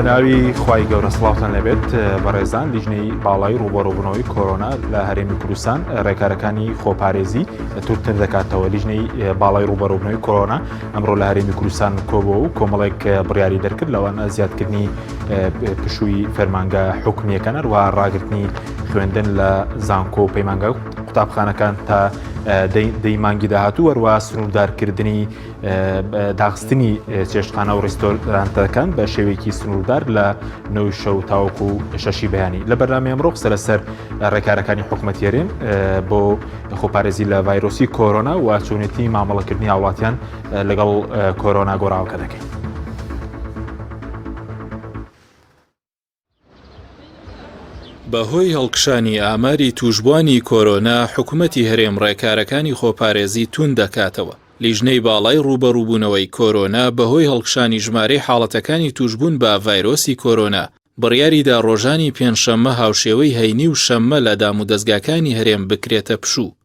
بەناوی خوای گەورە سڵاوتان لێبێت بەڕێزان لیژنەی باڵای ڕووبەڕووبوونەوەی کۆرۆنا لە هەرێمی کوردستان ڕێکارەکانی خۆپارێزی توندتر دەکاتەوە لیژنەی باڵای ڕووبەڕووبوونەوەی کۆرۆنا ئەمڕۆ لە هەرێمی کوردستان کۆبوو و کۆمەڵێک بڕیاری دەرکرد لەوانە زیادکردنی پشووی فەرمانگە حکومیەکان هەروە ڕاگرتنی خوێندن لە زانکۆ و پەیمانگا و قوتابخانەکان تا دەی مانگی داهاتوو وەروە سنووردارکردنی داخستنی چێشتخانە و ڕیستۆرانتەکان بە شێوەیەکی سنووردار لە نۆی شەو تاوەکو شەشی بەیانی لە بەرنامەی ئەمڕۆ قسە لەسەر ڕێکارەکانی حکومەت هەرێم بۆ خۆپارێزی لە ڤایرۆسی کۆرۆنا و چۆنێتی مامەڵەکردنی هاوڵاتیان لەگەڵ کۆرۆنا گۆڕاوەکە دەکەین. بەهۆی هەڵکشانی ئاماری تووشبووانی کۆرۆنا، حکومەتی هەرێم ڕێکارەکانی خۆپارێزی تووند دەکاتەوە. لیژنەی باڵای ڕووبەڕووبوونەوەی کۆرۆنا بەهۆی هەڵکشانی ژمارەی حاڵەتەکانی تووشبوون بە ڤایرۆسی کۆرۆنا، بڕیاریدا ڕۆژانی پێنجشەممە هاوشێوەی هەینی و شەممە لە دامودەزگاکانی هەرێم بکرێتە پشوو.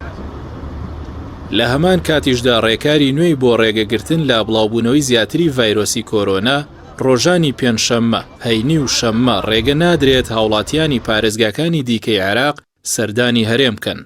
لە هەمان کاتیشدا ڕێکاری نوێی بۆ ڕێگەگرتن لە بڵاوبوونەوەی زیاتری ڤایرۆسی کۆرۆنا، ڕۆژانی پێنجشەممە، هەینی و شەممە ڕێگە نادرێت هاوڵاتیانی پارێزگاکانی دیکەی عێراق سەردانی هەرێم بکەن.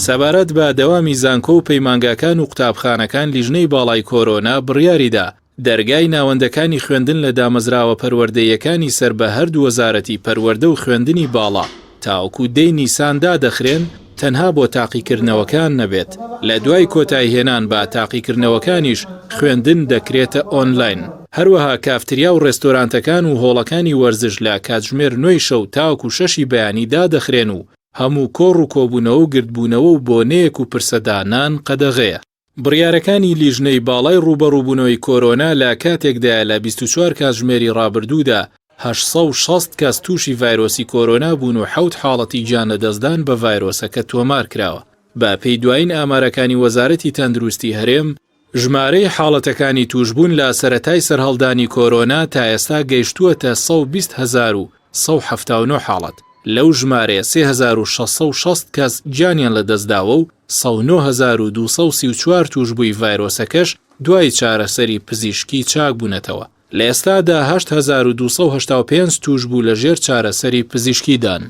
سەبارەت بە دەوامی زانکۆ و پەیمانگاکان و قوتابخانەکان لیژنەی باڵای کۆرۆنا بڕیاریدا دەرگای ناوەندەکانی خوێندن لە دامەزراوە پەروەردەییەکانی سەر بە هەردوو وەزارەتی پەروەردە و خوێندنی باڵا تاوەکو دەی نیسان دادەخرێن تەنها بۆ تاقیکردنەوەکان نەبێت، لە دوای کۆتاییهێنان بە تاقیکردنەوەکانیش خوێندن دەکرێتە ئۆنلاین. هەروەها کافتریا و ڕێستۆرانتەکان و هۆڵەکانی وەرزش لە کاتژمێر نۆی شەو تاوەکو شەشی بەیانی دادەخرێن و هەموو کۆڕ و کۆبوونەوە و گردبوونەوە و بۆنەیەک و پرسەدانان قەدەغەیە. بڕیارەکانی لیژنەی باڵای ڕووبەڕووبوونەوەی کۆرۆنا لە کاتێکدایە لە 24 کاتژمێری ڕابردوودا 860 کەس تووشی ڤایرۆسی کۆرۆنا بوون و حەوت حاڵەتی گیانلەدەستدان بە ڤایرۆسەکە تۆمارکراوە. بە پێی دوایین ئامارەکانی وەزارەتی تەندروستی هەرێم، ژمارەی حاڵەتەکانی تووشبوون لە سەرەتای سەرهەڵدانی کۆرۆنا تا ئێستا گەیشتووەتە 120,179 حاڵەت، لەو ژمارەیە 3660 کەس گیانیان لەدەستداوە و 109234 تووشبووی ڤایرۆسەکەش دوای چارەسەری پزیشکی چاکبوونەتەوە. لە ئێستادا 8285 تووشبوو لەژێر چارەسەری پزیشکیدان.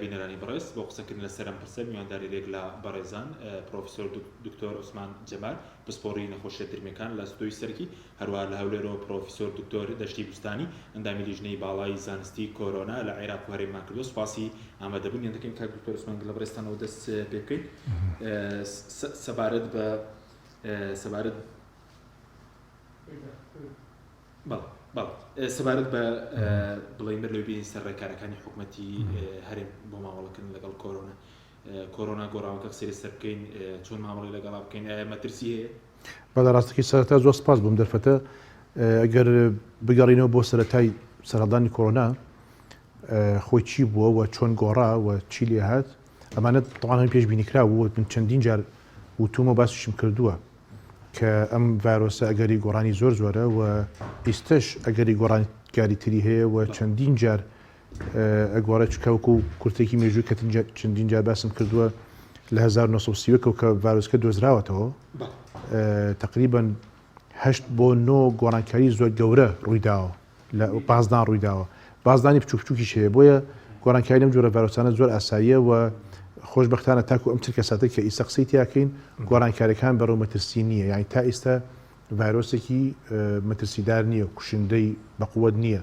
بینەرانی بەڕێز بۆ قسەکردن لەسەر ئەم پرسە میوانداری رێک لە بەڕێزان پرۆفیسۆر دکتۆر عوسمان جەمال پسپۆڕی نەخۆشیە درمیەکان لە ستۆی سەرەکی هەروەها لە هەولێرەوە پرۆفیسۆر دکتۆر دەشتی بوستانی ئەندامی لیژنەی باڵای زانستی کۆرۆنا لە عێراق و هەرێممان کردووە سوپاسی ئامادەبوونیان دەکەین کاک دکتۆر عوسمان لە بەڕێزتانەوە دەست پێ بکەین سەبارەت بە سەبارەت بەڵێ سەبارەت بە بڵێین بەر لەوەی بێین سەر ڕێکارەکانی حکومەتی هەرێم بۆ مامەڵەکردن لەگەڵ کۆرۆنا کۆرۆنا گۆڕاوەکە قسەی لەسەر بکەین چۆن مامەڵەی لەگەڵا بکەین ئایا مەترسی هەیە؟ بەڵێ ڕاستەکەی سەرەتا زۆر سپاس بۆم دەرفەتە ئەگەر بگەڕینەوە بۆ سەرەتای سەرهەڵدانی کۆرۆنا خۆی چی بووە و چۆن گۆڕا و چی لێ هات ئەمانە تەوانەوەی پێشبینی کرا بوو من چەندین جار وتومە باسیشم کردووە کە ئەم ڤایرۆسە ئەگەری گۆڕانی زۆر زۆرە و ئیستەش ئەگەری گۆڕانکاری تری هەیە و چەندین جار ئەگۆڕێت چونکە وەکو کورتێکی مێژووی کە چەندین جار باسم کردووە لە 1930 کە ڤایرۆسکە دۆزراوەتەوە تقریبا هەشت بۆ نۆ گۆڕانکاری زۆر گەورە ڕوویداوە لە بازدان ڕوویداوە بازدانی بچوک بچوکیش هەیە بۆیە گۆڕانکاری لەم جۆرە ڤایرۆسانە زۆر ئاساییە و خۆشبەختانە تاکو ئەم چرکە ساتە کە ئیستا قسەی تیاکەین گۆڕانکاریەکان بەرەو مەترسی نییە یعنی تا ئیستا ڤایرۆسێکی مەترسیدار نییە کوشندەی بەقوت نییە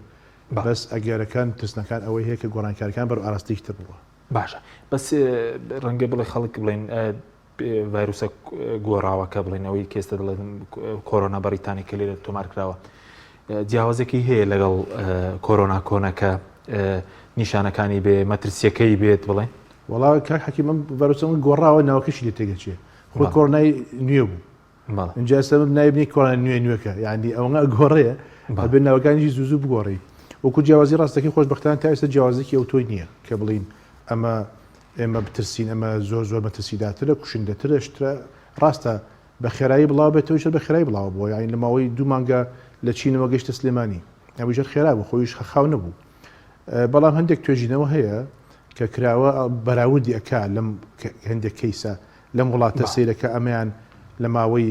بەس ئەگەرەکان ترسنەکان ئەوەی هەیە کە گۆڕانکاریەکان بەرەو ئاراستەیەکی تر بڕوا. باشە بەس ڕەنگە بڵێ خەڵک بڵێن ڤایرۆسە گۆڕاوەکە بڵێن ئەوەی کە ئێستا دەڵێن کۆرۆنا بەریتانی کە لێرە تۆمار کراوە جیاوازێکی هەیە لەگەڵ کۆرۆنا کۆنەکە نیشانەکانی بێ مەترسیەکەی بێت بڵێن وەڵا کاک حەکیم ئەم ڤایرۆسە گۆڕاوە ناوەکەشی لێ تێگەچێ خۆی کۆرۆنای نوێ بوو اینجا ئێستا من ناوی بنێ کۆرۆنا نوێ نوێکە یعنی ئەوەنە گۆڕەیە ئەبێ ناوەکانیشی زوو زوو بگۆڕی وەکو جیاوازی ڕاستەکەی خۆشبەختانە تا ئێستا جیاوازێکی ئەوتۆی نییە کە بڵین ئەمە ئێمە بترسین ئەمە زۆر زۆر مەترسیدارترە کوشندەترە شترە ڕاستە. بە خێرایی بڵاو بێتەوە هەر بە خێرایی بڵاو بووە یانی لە ماوەی دوو مانگا لە چینەوە گەشتە سلێمانی ئەویش هەر خێرا بوو خۆیش خاو نەبوو بەڵام هەندێک توێژینەوە هەیە کە کراوە بەراوردی ئەکا لەم هەندێک کەیسە لەم وڵاتە سەیرەکە ئەمەیان لە ماوەی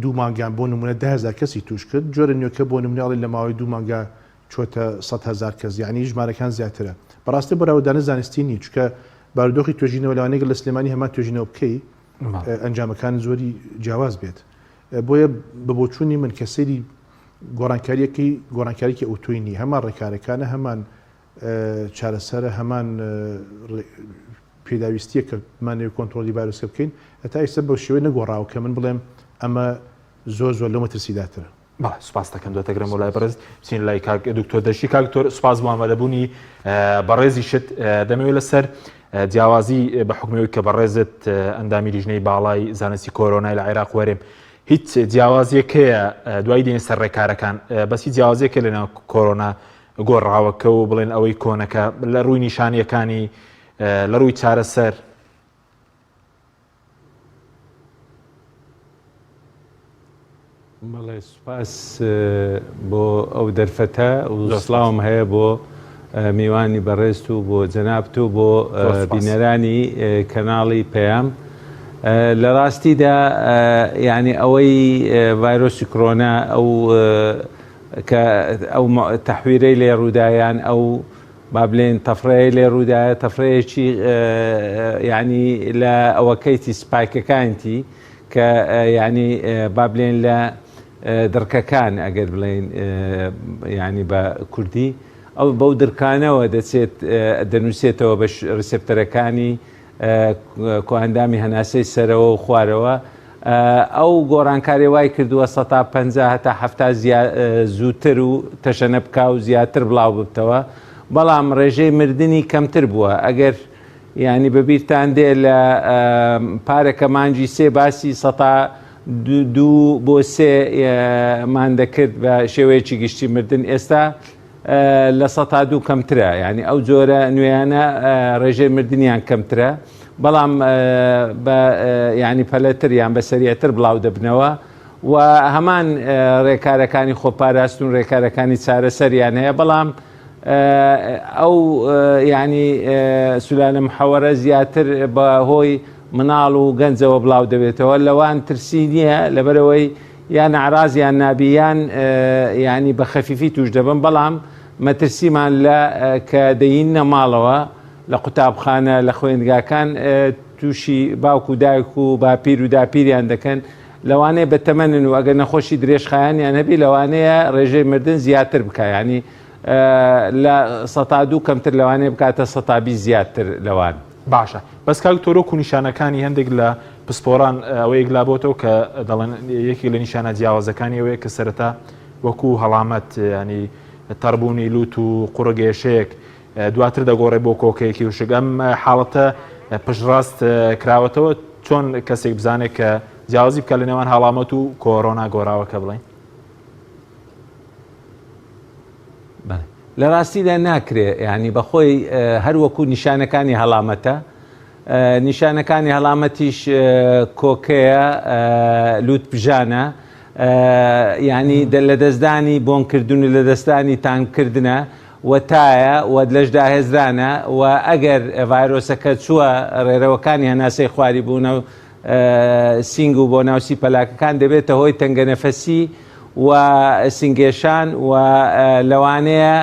دوو مانگان بۆ نمونە 10هزار کەسی توش کرد جۆرە نوێکە بۆ نمونە لە ماوەی دوو مانگا چۆتە 100 هزار کەس یعنی ژمارەکان زیاترە بەڕاستی بەراوردانە زانستی نی چونکە بارودۆخی توێژینەوە لەوانەیە لە سلێمانی هەمان توێژینەوە بکەی ئەنجامەکان زۆری جیاواز بێت بۆیە بە بۆچوونی من کە سەیری گۆڕانکاریەکەی گۆڕانکاریکی ئەوتۆی نیە هەمان ڕێکارەکانە هەمان چارەسەرە هەمان پێداویستیە کە بمانەوێت کۆنترۆڵی ڤایرۆسەکە بکەین هەتا ئێستا بەو شێوەیە نەگۆڕاوە کە من بڵێم ئەمە زۆر زۆر لەو مەترسیدارترە. بەڵێ سوپاس دەکەم دواتەگرم بۆ لای بەڕێز بچین لای کاک دکتۆر دەشی کاک دکتۆر سوپاس بۆ ئامادەبوونی بەڕێزیشت دەمەوێت لەسەر جیاوازی بە حکومەوەی کە بەڕێزت ئەندامی لیژنەی باڵای زانستی کۆرۆنای لە عێراق وەرێم هیچ جیاوازیەک هەیە دوای دێن سەر ڕێکارەکان بەسی جیاوازیەکە لەناو کۆرۆنا گۆڕاوەکە و بڵێن ئەوەی کۆنەکە لە ڕووی نیشانیەکانی لە ڕووی چارەسەر. بەڵێ سوپاس بۆ ئەو دەرفەتە و سڵاوم هەیە بۆ میوانی بەڕێزت و بۆ جەنابت و بۆ بینەرانی کەناڵی پەیام. لە ڕاستیدا یعنی ئەوەی ڤایرۆسی کرۆنا ئەو کە ئەو تەحویرەی لێ ڕوودایان ئەو با بلێن تەفرەیە لێ ڕوودایە تەفرەیەکی یعنی لە ئەوەکەیتی سپایکەکانتی کە یعنی با بلێن لە دڕکەکان ئەگەر بڵێن یعنی بە کوردی ئەو بەو درکانەوە دەچێت دەنووسێتەوە بە ڕسێپتەرەکانی کۆئەندامی هەناسەی سەرەوە و خوارەوە ئەو گۆڕانکاری وای کردووە سەتا 50 هەتا 70 زووتر و تەشەنە بکا و زیاتر بڵاو ببتەوە بەڵام ڕێژەی مردنی کەمتر بووە ئەگەر ینی بەبییرتان دێ لە پارەکە مانگی سێ باسی سەتا دوو بۆ سێ مان دەکرد بە شێوەیەکی گشتی مردن ئێستا 2% کەمترە یعنی ئەو جۆرە نوێیانە ڕێژەی مردنیان کەمترە بەڵام بە ینی پەلەتر یان بە سەریعتر بڵاو دەبنەوە و هەمان ڕێکارەکانی خۆپاراستن ڕێکارەکانی چارەسەریان هەیە بەڵام ئەو ینی سولالە محەوەرە زیاتر بە هۆی مناڵ و گەنجەوە بڵاو دەبێتەوە لەوان ترسی نییە لەبەرەوەی یان ئەعرازیان نابی یان یانی بە خەفیفی توش دەبن بەڵام مەترسیمان لە کە دەینە ماڵەوە لە قوتابخانە لە خوێندگاکان تووشی باوک و دایک و باپیر و داپیریان دەکەن لەوانەیە بە تەمەنن و ئەگەر نەخۆشی درێژخایەنیان هەبی لەوانەیە ڕێژەی مردن زیاتر بکە ینی لە 2% کەمتر لەوانەیە بکاتە 20% زیاتر لەوان. باشە بەس کاک تۆ وەکو نیشانەکانی هەندێک لە پسپۆران ئەوە یەکلابۆتەوە کە دەڵێن یەکێک لە نیشانە جیاوازەکانی ئەوەیە کە سەرەتا وەکو هەڵامەت ینی تەڕبوونی لوت و قوڕگێشەیەک دواتر دەگۆڕێ بۆ کۆکەیەکی وشک ئەم حاڵەتە پشتڕاست کراوەتەوە چۆن کەسێک بزانێت کە جیاوازی بکە لە نێوان هەڵامەت و کۆرۆنا گۆراوەکە بڵین لە ڕاستیدا ناکرێ یانی بەخۆی هەر وەکو نیشانەکانی هەڵامەتە نیشانەکانی هەڵامەتیش کۆکەیە لوت پژانە ینی لە دەستدانی بۆنکردن و لە دەستانی تانکردنە و تایە و لەشداهێزرانە و ئەگەر ڤایرۆسەکە چووە ڕێرەوەکانی هەناسەی خواری بوونە و سینگ و بۆ ناو سیپەلاکەکان دەبێتە هۆی تەنگەنەفەسی و سینگێشان و لەوانەیە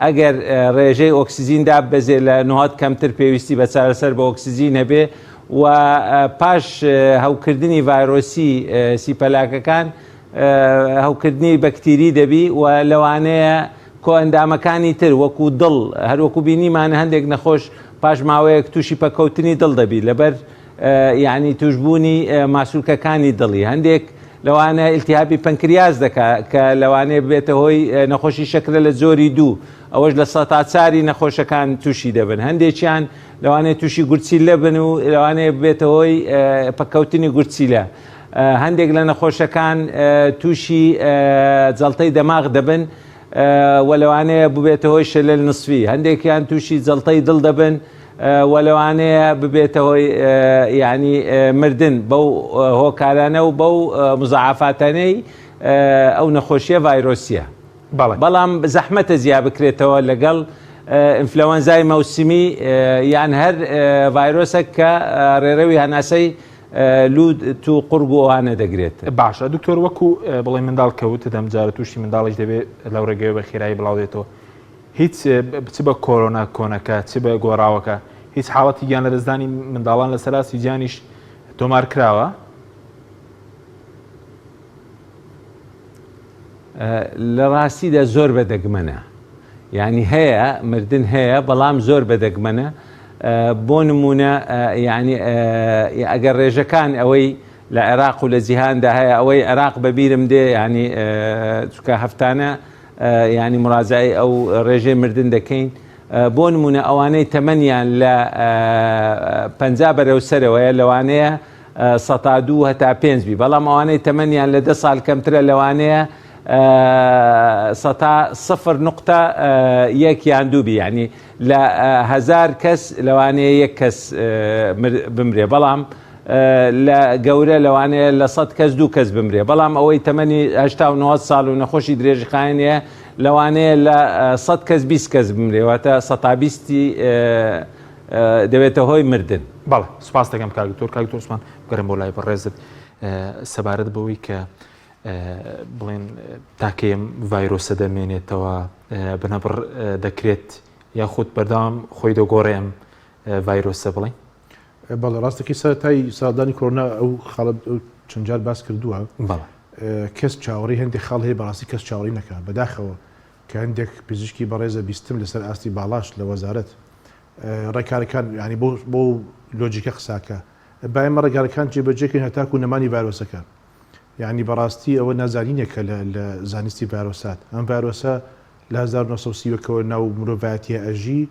ئەگەر ڕێژەی ئۆکسجین داببەزێ لە 90 کەمتر پێویستی بە چارەسەر بە ئۆکسجین هەبێ و پاش هەوکردنی ڤایرۆسی سیپەلاکەکان هەوکردنی بەکتیری دەبی و لەوانەیە کۆئەندامەکانی تر وەکو دڵ هەروەکو بینیمان هەندێک نەخۆش پاش ماوەیەک تووشی پەککەوتنی دڵ دەبی لەبەر یعنی توشببوونی ماسولکەکانی دڵی هەندێک لەوانە ئیلتیهابی پەنکریاس دەکا کە لەوانەیە ببێتە هۆی نەخۆشی شەکرە لە جۆری دوو ئەوەش 4% نەخۆشەکان تووشی دەبن هەندێکیان لەوانەیە تووشی گورچیلە بن و لەوانەیە ببێتە هۆی پەککەوتنی گورچیلە هەندێک لە نەخۆشەکان تووشی جەڵتەی دەماغ دەبن و لەوانەیە ببێتە هۆی شلل نصفی هەندێکیان تووشی جەڵتەی دڵ دەبن و لەوانەیە ببێتە هۆی یعنی مردن بەو هۆکارانە و بەو مزاعفاتانەی ئەو نەخۆشیە ڤایرۆسیە. بەڵام زەحمەتە جیا بکرێتەوە لەگەڵ ئینفلەوەنزای مەوسمی یان هەر ڤایرۆسێک کە ڕێرەوی هەناسەی لوت و قوڕگ و ئەوانە دەگرێت. باشە دکتۆر وەکو بڵێ منداڵ کەوت دەم جارە تووشی منداڵیش دەبێت لەو ڕێگەیە بە خێرایی بڵاو دێتەوە هیچ چ بە کۆرۆنا کۆنەکە چ بە گۆڕاوەکە هیچ حاڵەتی گیان لەدەستدانی منداڵان لەسەر ئاستی جیهانیش تۆمار کراوە؟ لە ڕاستیدا زۆر بە دەگمەنە یعنی هەیە مردن هەیە بەڵام زۆر بە دەگمەنە بۆ نمونە یعنی ئەگەر ڕێژەکان ئەوەی لە عێراق و لە جیهاندا هەیە ئەوەی عێراق بەبیرم دێ ینی چکە هەفتانە ینی مراجعی ئەو ڕێژەی مردن دەکەین بۆ نمونە ئەوانەی تەمەنیان لە پ بەرەو سەرەوەیە لەوانەیە سەتا دوو هەتا پێنج بی بەڵام ئەوانەی تەمەنیان لە دە سال کەمترە لەوانەیە سەتا سفر نقطە یەک یان دوو بی یعنی لە هزار کەس لەوانەیە یەک کەس بمرێ بەڵام لە گەورە لەوانەیە لە سەد کەس دوو کەس بمرێ بەڵام ئەوەی تەمەنی 19 ساڵ و نەخۆشی درێژخایەنەیە لەوانەیە لە سەد کەس 20 کەس بمرێ واتە سەتا بیستی دەبێتە هۆی مردن. بەڵێ سوپاست دەکەم کاک دکتۆر. کاک دکتۆر عوسمان بگەڕێم بۆ لای بەڕێزت سەبارەت بەوەی کە بڵێن تاکەی ئەم ڤایرۆسە دەمێنێتەوە بنەبڕ دەکرێت یاخود بەردەوام خۆی دەگۆڕێ ئەم ڤایرۆسە بڵێن؟ بەڵێ ڕاستەکەی سەرەتای ساڵدانی کۆرۆنا ئەو خاڵە چەند جار باس کردووە کەس چاوەڕێی هەندێک خاڵ هەیە بەڕاستی کەس چاوەڕێی نەکا بەداخەوە کە هەندێک پزیشکی بەڕێزە بیستم لەسەر ئاستی باڵاش لە وەزارەت ڕێکارەکان یانی بۆ بۆ لۆجیکە قساکە با ئێمە ڕێکارەکان جێبەجێکەین هەتاکو نەمانی ڤایرۆسەکە یعنی بەڕاستی ئەوە نازانینێکە لە لە زانستی ڤایرۆسات ئەم ڤایرۆسە لە 1930ەوە ناو مرۆڤایەتیە ئەژی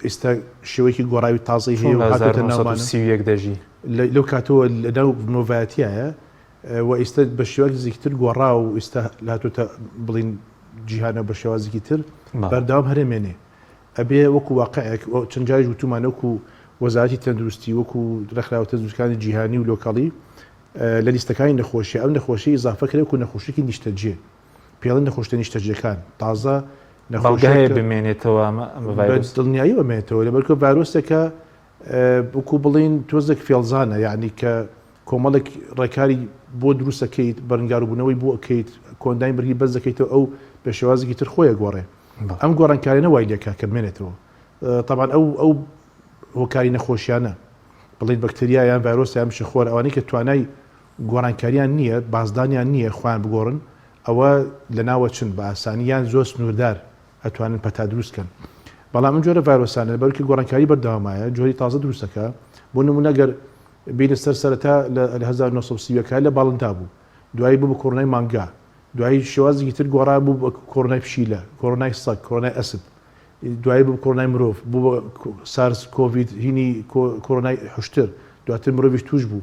ئێستا شێوەیەکی گۆڕاوی تازەی هەیە و هاتووەتە ناومان 1931 دەژی لەو کاتەوە لە ناو مرۆڤایەتیایە و ئیستا بە شێوازێکی تر گۆڕا و ئیستا هاتووەتە بڵین جیهانە بە شێوازێکی تر بەردەوام هەرێمێنێ ئەبێ وەکو واقعێک چەند جاریش وتومانە وەکو وەزارەتی تەندروستی وەکو ڕێکخراوە تەندروستەکانی جیهانی و لۆکاڵی لە لیستەکانی نەخۆشی ئەم نەخۆشی ئیزافە کرێ وەکو نەخۆشیکی نیشتەجێ پێڵن نەخۆشتە نیشتەجێکان تازە نەخۆشەکە هەیە بمێنێتەوە ئەمە ڤایرۆس دڵنیایی بمێنێتەوە لەبەرکە ڤایرۆسێکە وەکو بڵین تۆزێک فێڵزانە یعنی کە کۆمەڵێک ڕێکاری بۆ دروست ئەکەیت بەرنگاروبوونەوەی بۆ ئەکەیت کۆندامی بەرگری بەرز دەکەیتەوە ئەو بە شێوازێکی تر خۆی ئەگۆڕێ ئەم گۆڕانکاریانە وای لێکا کە بمێنێتەوە تەبعەن ئەو ئەو هۆکاری نەخۆشیانە بڵێن بەکتریا یان ڤایرۆس یان مشەخۆر ئەوانەی کە توانای گۆڕانکاریان نییە بازدانیان نییە خۆیان بگۆڕن ئەوە لەناوە چن بە ئاسانی یان زۆر سنووردار ئەتوانن پەتا دروست کەن بەڵام ئەم جۆرە ڤایرۆسانە لەبەرکە گۆڕانکاری بەردەوامایە جۆری تازە دروستەکە بۆ نمونە گەر بینە سەر سەرەتا لە 1930 ەکان لە باڵندا بوو دوایی بوو بە کۆرۆنای مانگا دوایی شێوازێکی تر گۆڕا بوو بە کۆرۆنای پشیلە، کۆرۆنای سەگ، کۆرۆنای ئەسپ، دوایی بوو بە کۆرۆنای مرۆڤ، بوو بە سارس کۆڤید هینی کۆرۆنای حوشتر، دواتر مرۆڤیش تووش بوو.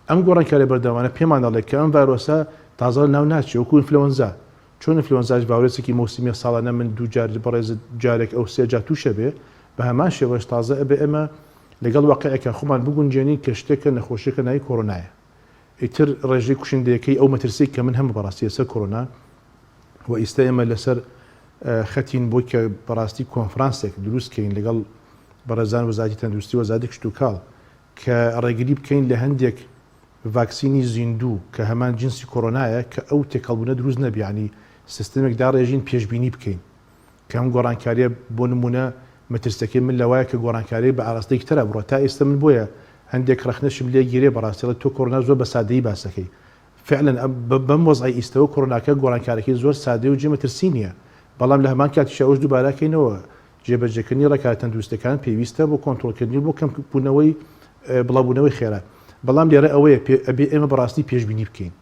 ئەم گۆڕانکاریە بەردەوامانە پێمان دەڵێت کە ئەم ڤایرۆسە تازە لەناو ناچێت وەکو ئینفلەوەنزا. چۆن ئینفلەوەنزاش ڤایرۆسێکی مەوسمیە ساڵانە من دوو جار بەڕێزت جارێک ئەو سێ جار تووش ئەبێ، بە هەمان شێوەش تازە ئەبێ ئێمە لەگەڵ واقیعێکا خۆمان بگونجێنین کە شتێکە نەخۆشیەکە ناوی کۆرۆنایە. ئیتر ڕێژەی کوشندەیەکەی ئەو مەترسیەی کە من هەمە بەڕاستی لەسەر کۆرۆنا و ئیستا ئێمە لەسەر خەتین بۆی کە بەڕاستی کۆنفرانسێک دروست کەین لەگەڵ بەڕێزان وەزارەتی تەندروستی وەزارەتی کشتوکاڵ کە ڕێگری بکەین لە هەندێک ڤاکسینی زیندوو کە هەمان جنسی کۆرۆنایە کە ئەو تێکەڵبوونە دروست نەبی یانی سیستمێک داڕێژین پێشبینی بکەین کە ئەم گۆڕانکاریە بۆ نموونە مەترسیەکەی من لەوایە کە گۆڕانکاریەک بە ئاراستەیەکی ترا بڕوا تا ئێستا من بۆیە هەندێک ڕەخنەشم لێ گیرێ بەڕاستی ئەڵێ تۆ کۆرۆنا زۆر بە سادەیی باس دەکەی فعلا بەم وەزعەی ئیستەوە کۆرۆناکە گۆڕانکارەکەی زۆر سادەیە و جێ مەترسی نییە بەڵام لە هەمان کاتیشا ئەوەش دووبارە کەینەوە جێبەجێکردنی ڕێکارە تەندروستیەکان پێویستە بۆ کۆنترۆڵکردنی و بۆ کەمبوونەوەی بڵاوبوونەوەی خێرا بەڵام لێرە ئەوەیە ئەبێ ئێمە بەڕاستی پێشبینی بکەین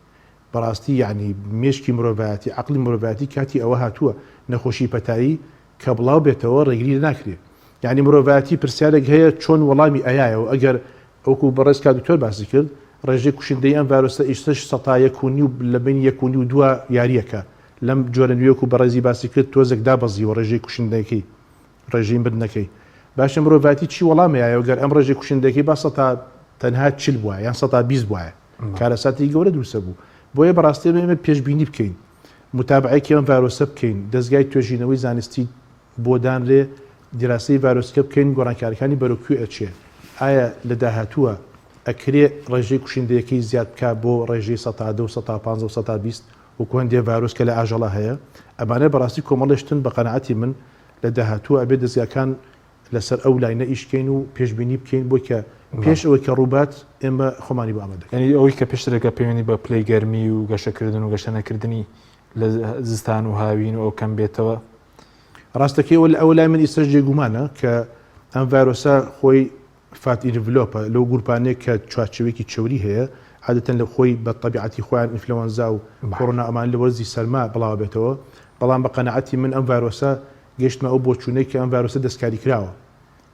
بەڕاستی یەعنی مێشکی مرۆڤایەتی عەقڵی مرۆڤایەتی کاتی ئەوە هاتووە نەخۆشی پەتایی کە بڵاو بێتەوە ڕێگری لێ ناکرێ یەعنی مرۆڤایەتی پرسیارێک هەیە چۆن وەڵامی ئەیایەوە ئەگەر وەکو بەڕێز کاک دکتۆر باسی کرد ڕێژەی کوشندەی ئەم ڤایرۆسە ئیستەش سەتا یەک و نیو لە بەینی یەک و نیو دووە یارییەکە لەم جۆرە نوێ وەکو بەڕێزی باسی کرد تۆزێک دابەزیوە ڕێژەی کوشندەکەی ڕێژەی مردنەکەی. باشە مرۆڤایەتی چی وەڵام یایەوە گەر ئەم ڕێژەی کوشندەکەی با سەتا تەنها 40 بوایە یان سەتا 20 بوایە کارەساتی گەورە دروستە بوو. بۆیە بەڕاستی ئێمە پێشبینی بکەین متابعەیەکی ئەم ڤایرۆسە بکەین دەزگای توێژینەوەی زانستی بۆ دانرێ دیراسەی ڤایرۆسەکە بکەین گۆڕانکاریەکانی بەرەو کوێ ئەچێ ئایا لە داهاتووە ئەکرێ ڕێژەی کوشندەیەکەی زیاد بکا بۆ ڕێژەی سەتا دە و سەتا پانزە و سەتا 20 وەکو هەندێ ڤایرۆس کە لە ئاژەڵا هەیە ئەمانە بەڕاستی کۆمەڵێ شتن بە قەناعەتی من لە داهاتووە ئەبێ دەزگاکان لەسەر ئەو line ە ئیش کەین و پێشبینی بکەین بۆی کە پێش ئەوەی کە ڕووبات ئێمە خۆمانی بۆ ئامادە یعنی ئەوەی کە پێشترەکە پەیوەندی بە پلەی گەرمی و گەشەکردن و گەشە نەکردنی لە زستان و هاوین و ئەو کەم بێتەوە. ڕاستەکەی ئەوە لای من ئیستاش جێگومانە کە ئەم ڤایرۆسە خۆی fat envelope ە لەو گروپانەیە کە چوارچێوەیەکی چەوری هەیە عادەتەن لە خۆی بە تەبیعەتی خۆیان ئینفلەوەنزا و کۆرۆنا ئەمان لە وەرزی سەرما بڵاوەبێتەوە بەڵام بە قەناعەتی من ئەم ڤایرۆسە گەیشتمە ئەو بۆچوونەی کە ئەم ڤایرۆسە دەستکاری کراوە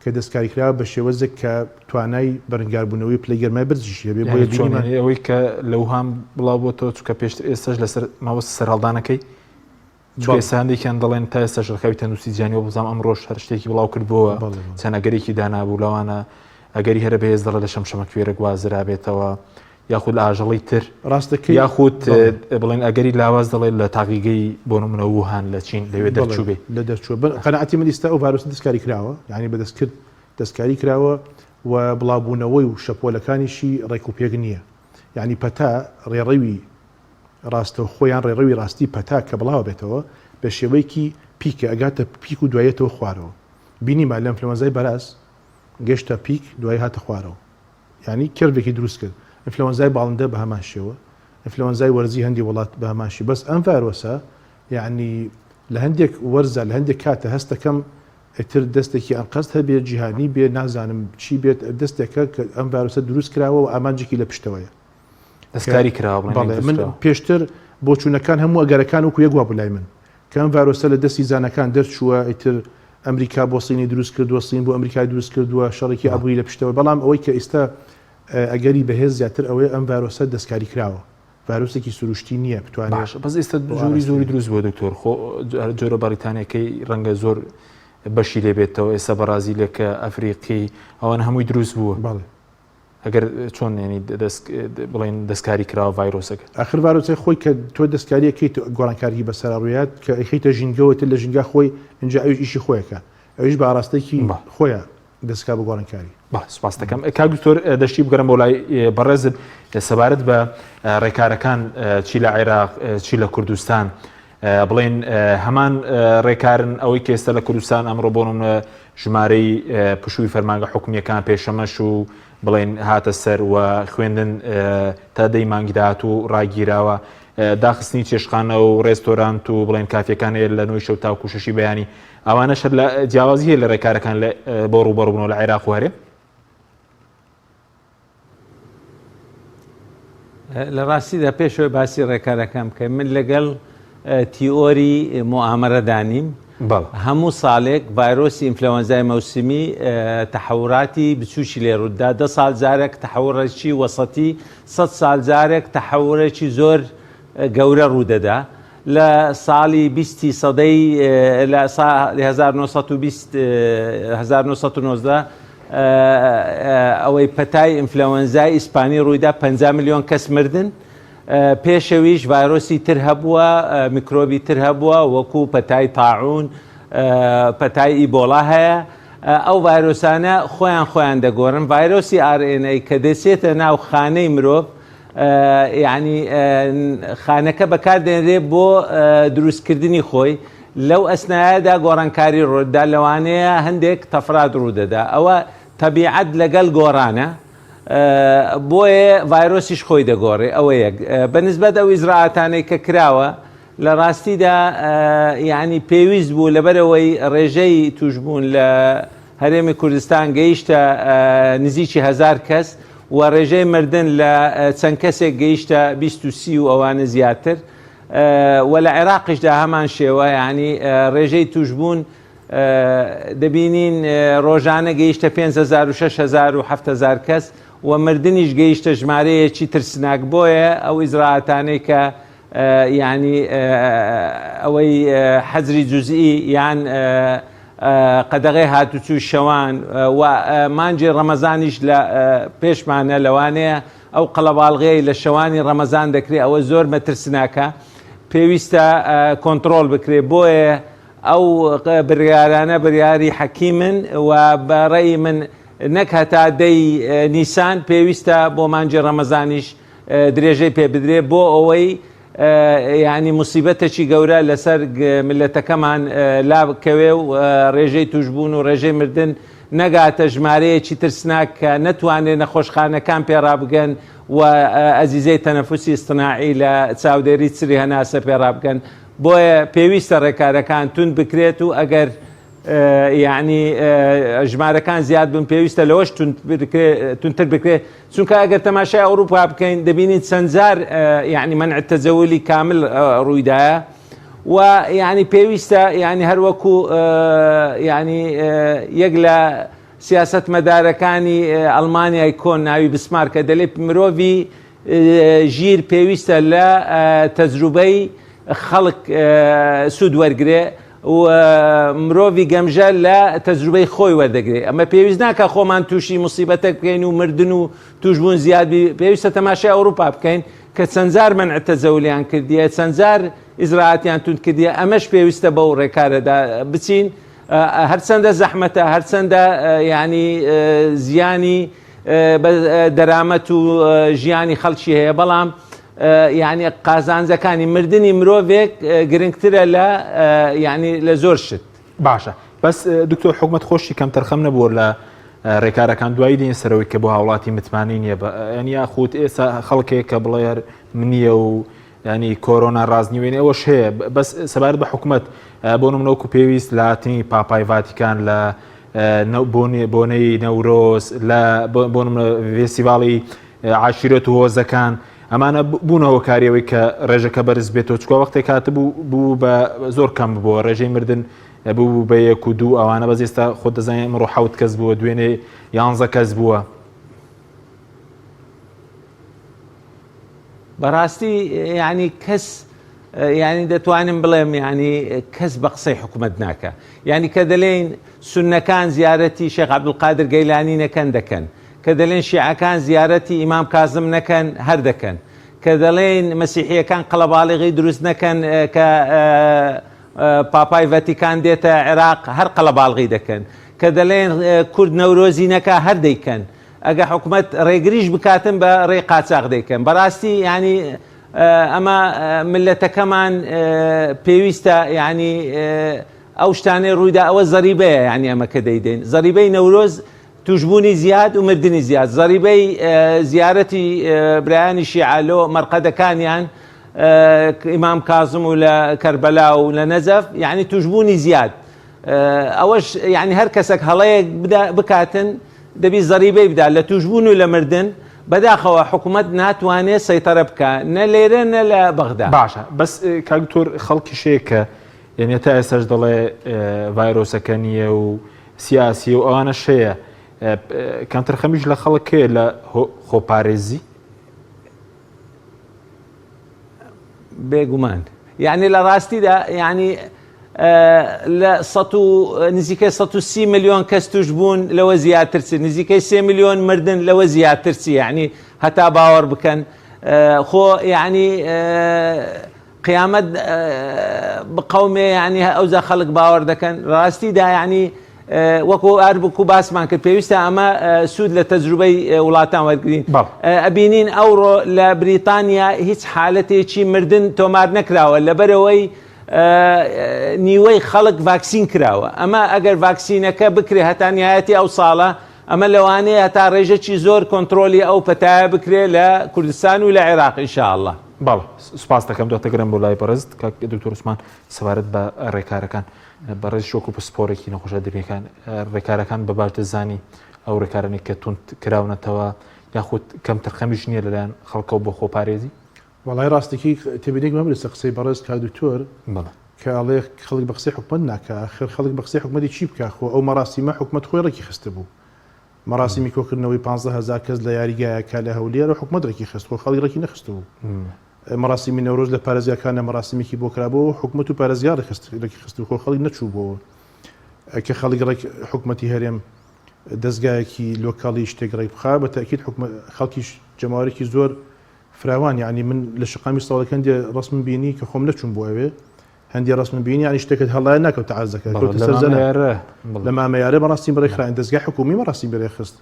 کە دەستکاری کراوە بە شێوەزێک کە توانای بەرەنگاربوونەوەی پلەی گەرمای بەرزیشی هەبێ بۆیە یانی چۆن بینیمان یانی ئەوەی کە لە ووهان بڵاو بۆتەوە چونکە پێشتر ئێستاش لەسەر مەبەست سەرهەڵدانەکەی چونکە بەڵێ ئێستا هەندێکیان دەڵێن تا ئێستاش ڕێکخراوی تەندروستی جیهانی وەبزانم ئەمڕۆش هەر شتێکی بڵاو کردبۆوە بەڵێ بەڵێ چەند ئەگەرێکی دانابوو لەوانە ئەگەری هەرە بەهێز دەڵێ لە شەمشەمەکوێرە گوازرابێتەوە یاخود لە ئاژەڵی تر ڕاستەکەی یاخود بەڵێ. بڵێن ئەگەری لاواز دەڵێت لە تاقیگەی بۆ نمونە ووهان لە چین لەوێ بەڵێ دەرچوو بێ. لە دەرچووە بە قەناعەتی من ئیستا ئەو ڤایرۆسە دەستکاری کراوە یانی بە دەستکرد دەستکاری کراوە و بڵاوبوونەوەی و شەپۆلەکانیشی ڕێک و پێک نییە یانی پەتا ڕێڕەوی ڕاستەوخۆ یان ڕێڕەوی ڕاستی پەتا کە بڵاوە بێتەوە بە شێوەیەکی peak ە ئەگاتە peak و دوایەتەوە خوارەوە بینیمان لە ئەنفلەوەنزای بەراز گەشتە peak دوای هاتە خوارەوە یانی curve ێکی دروست کرد. ئینفلەوەنزای باڵندە بە هەمان شێوە، ئینفلەوەنزای وەرزی هەندی وڵات بە هەمان شێوە، بەس ئەم ڤایرۆسە یانی لە هەندێک وەرزا لە هەندێک کاتە هەست دەکەم ئیتر دەستێکی ئەنقەست هەبێت جیهانی بێ نازانم چی بێت دەستێکە کە ئەم ڤایرۆسە دروست کراوە و ئامانجێکی لە پشتەوەیە. دەستکاری کراوە بڵێن بەڵێ دروست من کراوە. پێشتر بۆچوونەکان هەموو ئەگەرەکان وەکو یەک وابوو لای من کە ئەم ڤایرۆسە لە دەستی زاناکان دەرچووە ئیتر ئەمریکا بۆ سینی دروست کردووە، سین بۆ ئەمریکای دروست کردووە، شەڕێکی ئابووری لە پشتەوە، بەڵام ئەوەی کە ئیستا ئەگەری بەهێز زیاتر ئەوەیە ئەم ڤایرۆسە دەستکاری کراوە، ڤایرۆسێکی سروشتی نییە بتوانێ باشە بەس ئێستا بۆ جۆری زۆری ئاراستەی. دروست بووە دکتۆر خۆ جۆرە بەڕیتانیەکەی ڕەنگە زۆر بەشی لێ بێتەوە ئێستا بەڕازیلەکە ئەفریقی ئەوان هەمووی دروست بووە. بەڵێ. ئەگەر چۆن یعنی دەست بڵێن دەستکاری کراوە ڤایرۆسەکە؟ ئاخر ڤایرۆسەکە خۆی کە تۆ دەستکاری ئەکەیت گۆڕانکاریی بەسەرا ڕوویات کە ئەیخەیتە ژینگەوە تر لە ژینگە خۆی ئینجا ئەویش ئیشی خۆیەکە ئەویش بە ئاراستەیەکی خۆیە دەستکا بە گۆڕانکاری. بەڵێ سوپاست دەکەم کاک دکتۆر دەشتی بگەرم بۆ لای بەڕێزت سەبارەت بە ڕێکارەکان چی لە عێراق چی لە کوردستان بڵێن هەمان ڕێکارن ئەوەی کە ئێستا لە کوردستان ئەمڕۆ بۆ نمونە ژمارەی پشووی فەرمانگە حکومییەکان پێشەمەش و بڵێن هاتە سەر و خوێندن تا دەی مانگی داهاتوو ڕاگیراوە داخستنی چێشخانە و ڕێستۆرانت و بڵێن کافیەکان هەیە لە نۆی شەو تاوکو شەشی بەیانی ئەوانەش هەر لە جیاوازی هەیە لە ڕێکارەکان بۆ ڕووبەڕووبوونەوە لە عێراق و هەرێم؟ لە ڕاستیدا پێشەوەی باسی ڕێکارەکان بکەین من لەگەڵ تیۆری موئامەرەدا نیم هەموو ساڵێک ڤایرۆسی ئینفلەوەنزای مەوسمی تەحەوراتی بچووکی لێ ڕووددا دە ساڵ جارێک تەحەوڕێکی وەسەتی سە ساڵ جارێک تەحەورێکی زۆر گەورە ڕوودەدا لە ساڵی بیستی سەدەی لە ساڵی 1920 1990 ئەوەی پەتای ئینفلەوەنزای ئیسپانی ڕوویدا 50 ملیۆن کەس مردن پێشەویش ڤایرۆسی تر هەبووە میکرۆبی تر هەبووە وەکو پەتای تاعون پەتای ئیبۆڵا هەیە ئەو ڤایرۆسانە خۆیان خۆیان دەگۆڕن ڤایرۆسی RNA کە دەچێتە ناو خانەی مرۆڤ یانی خانەکە بەکاردێنرێ بۆ دروستکردنی خۆی لەو ئەسنایەدا گۆڕانکاری ڕوودەدا لەوانەیە هەندێک تەفرات ڕوودەدا ئەوە تەبیعەت لەگەڵ گۆڕانە بۆیە ڤایرۆسیش خۆی دەگۆڕێ ئەوە یەک بەنسبەت ئەو ئیجرائاتانەی کە کراوە لە ڕاستیدا یعنی پێویست بوو لەبەرەوەی ڕێژەی توشبوون لە هەرێمی کوردستان گەیشتە نزیکی هەزار کەس و ڕێژەی مردن لە چەند کەسێک گەیشتە 20 و 30 و ئەوانە زیاتر و لە عێراقیشدا هەمان شێوە یعنی ڕێژەی توشبوون دەبینین ڕۆژانە گەیشتە 5000 و 6000 و 7000 کەس و مردنیش گەیشتە ژمارەیەکی ترسناک بۆیە ئەو ئیجرائاتانەی کە یعنی ئەوەی حەزری جوزئی یان. قەدەغەی هاتوچوی شەوان و مانگی ڕەمەزانیش لە پێشمانە لەوانەیە ئەو قەڵەباڵغیەی لە شەوانی ڕەمەزان دەکرێت ئەوە زۆر مەترسناکە پێویستە کۆنتڕۆڵ بکرێت بۆیە ئەو بریارانە بریاری حەکیمن و بە ڕێی من نەک هەتا دەی نیسان پێویستە بۆ مانگی ڕەمەزانیش درێژەی پێ بدرێ بۆ ئەوەی یعنی موسیبەتێکی گەورە لەسەر ملەتەکەمان لا بکەوێ و ڕێژەی توشبوون و ڕێژەی مردن نەگاتە ژمارەیەکی ترسناک کە نەتوانێت نەخۆشخانەکان پێڕابگەن و ئەجیزەی تەنەفوسی ئیستناعی لە چاودێری چری هەناسە پێڕابگەن بۆیە پێویستە ڕێکارەکان توند بکرێت و ئەگەر یعنی ژمارەکان زیاد بن پێویستە لەوەش توندتر بکرێت چونکە ئەگەر تەماشای ئەوروپا بکەین دەبینین چەند جار یعنی منع تەجەولی کامل ڕوویدایە و یعنی پێویستە یعنی هەروەکو یعنی یەک لە سیاستمەدارەکانی ئەڵمانیای کۆن ناوی بسمارکە دەلێ مرۆڤی ژیر پێویستە لە تەجروبەی خەڵک سوود وەرگێ و مرۆڤی گەمژە لە تەجروبەی خۆی وەردەگرێ ئەمە پێویست ناکە خۆمان تووشی مصیبەتێک بکەین و مردن و توشبوون زیاد بی پێویستە تەماشای ئەوروپا بکەین کە چەندجار مەنع تەجەولیان کردیە چەندجار ئیجرائاتیان توند کردیە ئەمەش پێویستە بەو ڕێکارەدا بچین هەرچەندە زەحمەتە هەرچەندە ینی زیانی بە دەرامەت و ژیانی خەڵکی هەیە بەڵام یعنی قازانجەکانی مردنی مرۆڤێک گرنگترە لە یعنی لە زۆر شت. باشە بەس دکتۆر حکومەت خۆشی کەمتەرخەم نەبووە لە ڕێکارەکان دوایی دێن سەرەوەی کە بۆ هاوڵاتی متمانەی نییە بە یعنی یاخود ئێستا خەڵکێک کە بڵێ هەر منیە و ینی کۆرۆنا ڕاست نیوێنێ ئەوەش هەیە بەس سەبارەت بە حکومەت بۆ نمونە وەکو پێویست لە هاتنی پاپای ڤاتیکان لە بۆنەی نەورۆز لە بۆ نمونە فێستیڤاڵی عەشیرەت و هۆزەکان ئەمانە بوونە هۆکاری ئەوەی کە ڕێژەکە بەرز بێتەوە چکە وەختێک هاتبوو بوو بە زۆر کەم بووە ڕێژەی مردن بوو بە یەک و دوو ئەوانە بەس ئێستا خۆت دەزانین ئەمڕۆ حەوت کەس بووە دوێنێ یانزە کەس بووە. بەڕاستی یعنی کەس یعنی دەتوانم بڵێم یعنی کەس بە قسەی حکومت ناکە یعنی کە دەلێین سوننەکان زیارەتی شێخ عەبدولقادر گەیلانی نەکەن دەکەن کە دەلێن شیعەکان زیارەتی ئیمام کازم نەکەن هەر دەکەن کە دەڵێن مەسیحیەکان قەڵەباڵغی دروست نەکەن کە پاپای ڤەتیکان دێتە عێراق هەر قەڵەباڵغی دەکەن کە دەلێن کورد نەورۆزی نەکا هەر دەیکەن ئەگە حکومەت ڕێگریش بکاتن بە ڕێی قاچاخ دەیکەن بەڕاستی ینی ئەمە ملەتەکەمان پێویستە ینی ئەو شتانەی ڕوویدا ئەوە زەریبەیە یعنی ئەمە کە دەیدەین زەریبەی نەورۆز توشبوونی زیاد و مردنی زیاد زەریبەی زیارەتی برایانی شیعە لۆ مەرقەدەکانیان ئیمام کازم و لە کەربەلا و لە نەجەف یعنی توشبوونی زیاد ئەوەش یعنی هەر کەسێک هەڵەیەک بکاتن دەبی زەریبەی بدا لە توشبوون و لە مردن بەداخەوە حکوومەت ناتوانێت سەیتەرە بکە نە لێرە نە لە بەغدا باشە بەس کاک دکتۆر خەڵکیش هەیە کە یعنی تا ئێستاش دەڵێ ڤایرۆسەکە نییە و سیاسی و ئەوانەش هەیە کەمتەرخەمیش لە خەڵک هەیە لە خۆپارێزی؟ بێگومان یعنی لە ڕاستیدا یعنی لە نزیکەی 130 میلیۆن کەس توش بوون لەوە زیاتر چی نزیکەی 3 میلیۆن مردن لەوە زیاتر چی یعنی هەتا باوەڕ بکەن خۆ یعنی قیامەت بقەومێ یعنی ئەوجا خەڵک باوەڕ دەکەن ڕاستیدا یعنی وەکو ئەر بکو باسمان کرد پێویستە ئەمە سوود لە تەجروبەی وڵاتان وەرگین ئەبینین ئەوڕۆ لە بریتانیا هیچ حالەتێکی مردن تۆمار نەکراوە لەبەرەوەی نیوەی خەڵک ڤاکسین کراوە ئەمە ئەگەر ڤاکسینەکە بکرێ هەتا نهایەتی ئەو ساڵە ئەمە لەوانەیە هەتا ڕێژەکی زۆر کۆنترۆلی ئەو پەتایە بکرێ لە کوردستان و لە عێراق ان شاء اللە. بەڵێ سوپاست دەکەم دواتر بۆ لای بەڕێزت کاک دکتۆر عوسمان سەبارەت بە ڕێکارەکان بەڕێزیش وەکو پسپۆرێکی نەخۆشە دەروونیەکان ڕێکارەکان بە باش دەزانی ئەو ڕێکارانەی کە توند کراونەتەوە یاخود کەمتەرخەمیش نییە لەلایەن خەڵکەوە بۆ خۆپارێزی؟ وەڵای ڕاستەکی تێبینێکم هەبوو لەسەر قسەی بەڕێز کاک دکتۆر کە ئەڵێ خەڵک بە قسەی حکومەت ناکا ئاخر خەڵک بە قسەی حکومەتی چی بکا خۆ ئەو مەراسیمە حکومەت خۆی ڕێکی خستبوو مەراسیمی کۆکردنەوەی 15000 کەس لە یاریگایەکە لە هەولێر و حکومەت ڕێکی خست خۆ خەڵک ڕێکی نەخستبوو مەراسیمی نەورۆز لە پارێزگاکانە مەراسیمێکی بۆ کرابوو حکومەت و پارێزگا ڕێکخست ڕێکی خست خۆ خەڵک نەچوو بۆ. کە خەڵک ڕێک حکومەتی هەرێم دەزگایەکی لۆکاڵی شتێک ڕێک بخا بە تەئکید حکومەت خەڵکیش جەماوەرێکی زۆر فراوان یانی من لە شەقامی ساڵەک هەندێ ڕەسمم بینی کە خۆم نەچووم بۆ ئەوێ هەندێ ڕەسمم بینی یانی شتێکت هەڵایە ناکەوتە عەرزەکە کەوتە سەر زەلە لە مامەیارە بەڕاستی بەڕێکخراین دەزگای حکومی بەڕاستی بەرێخست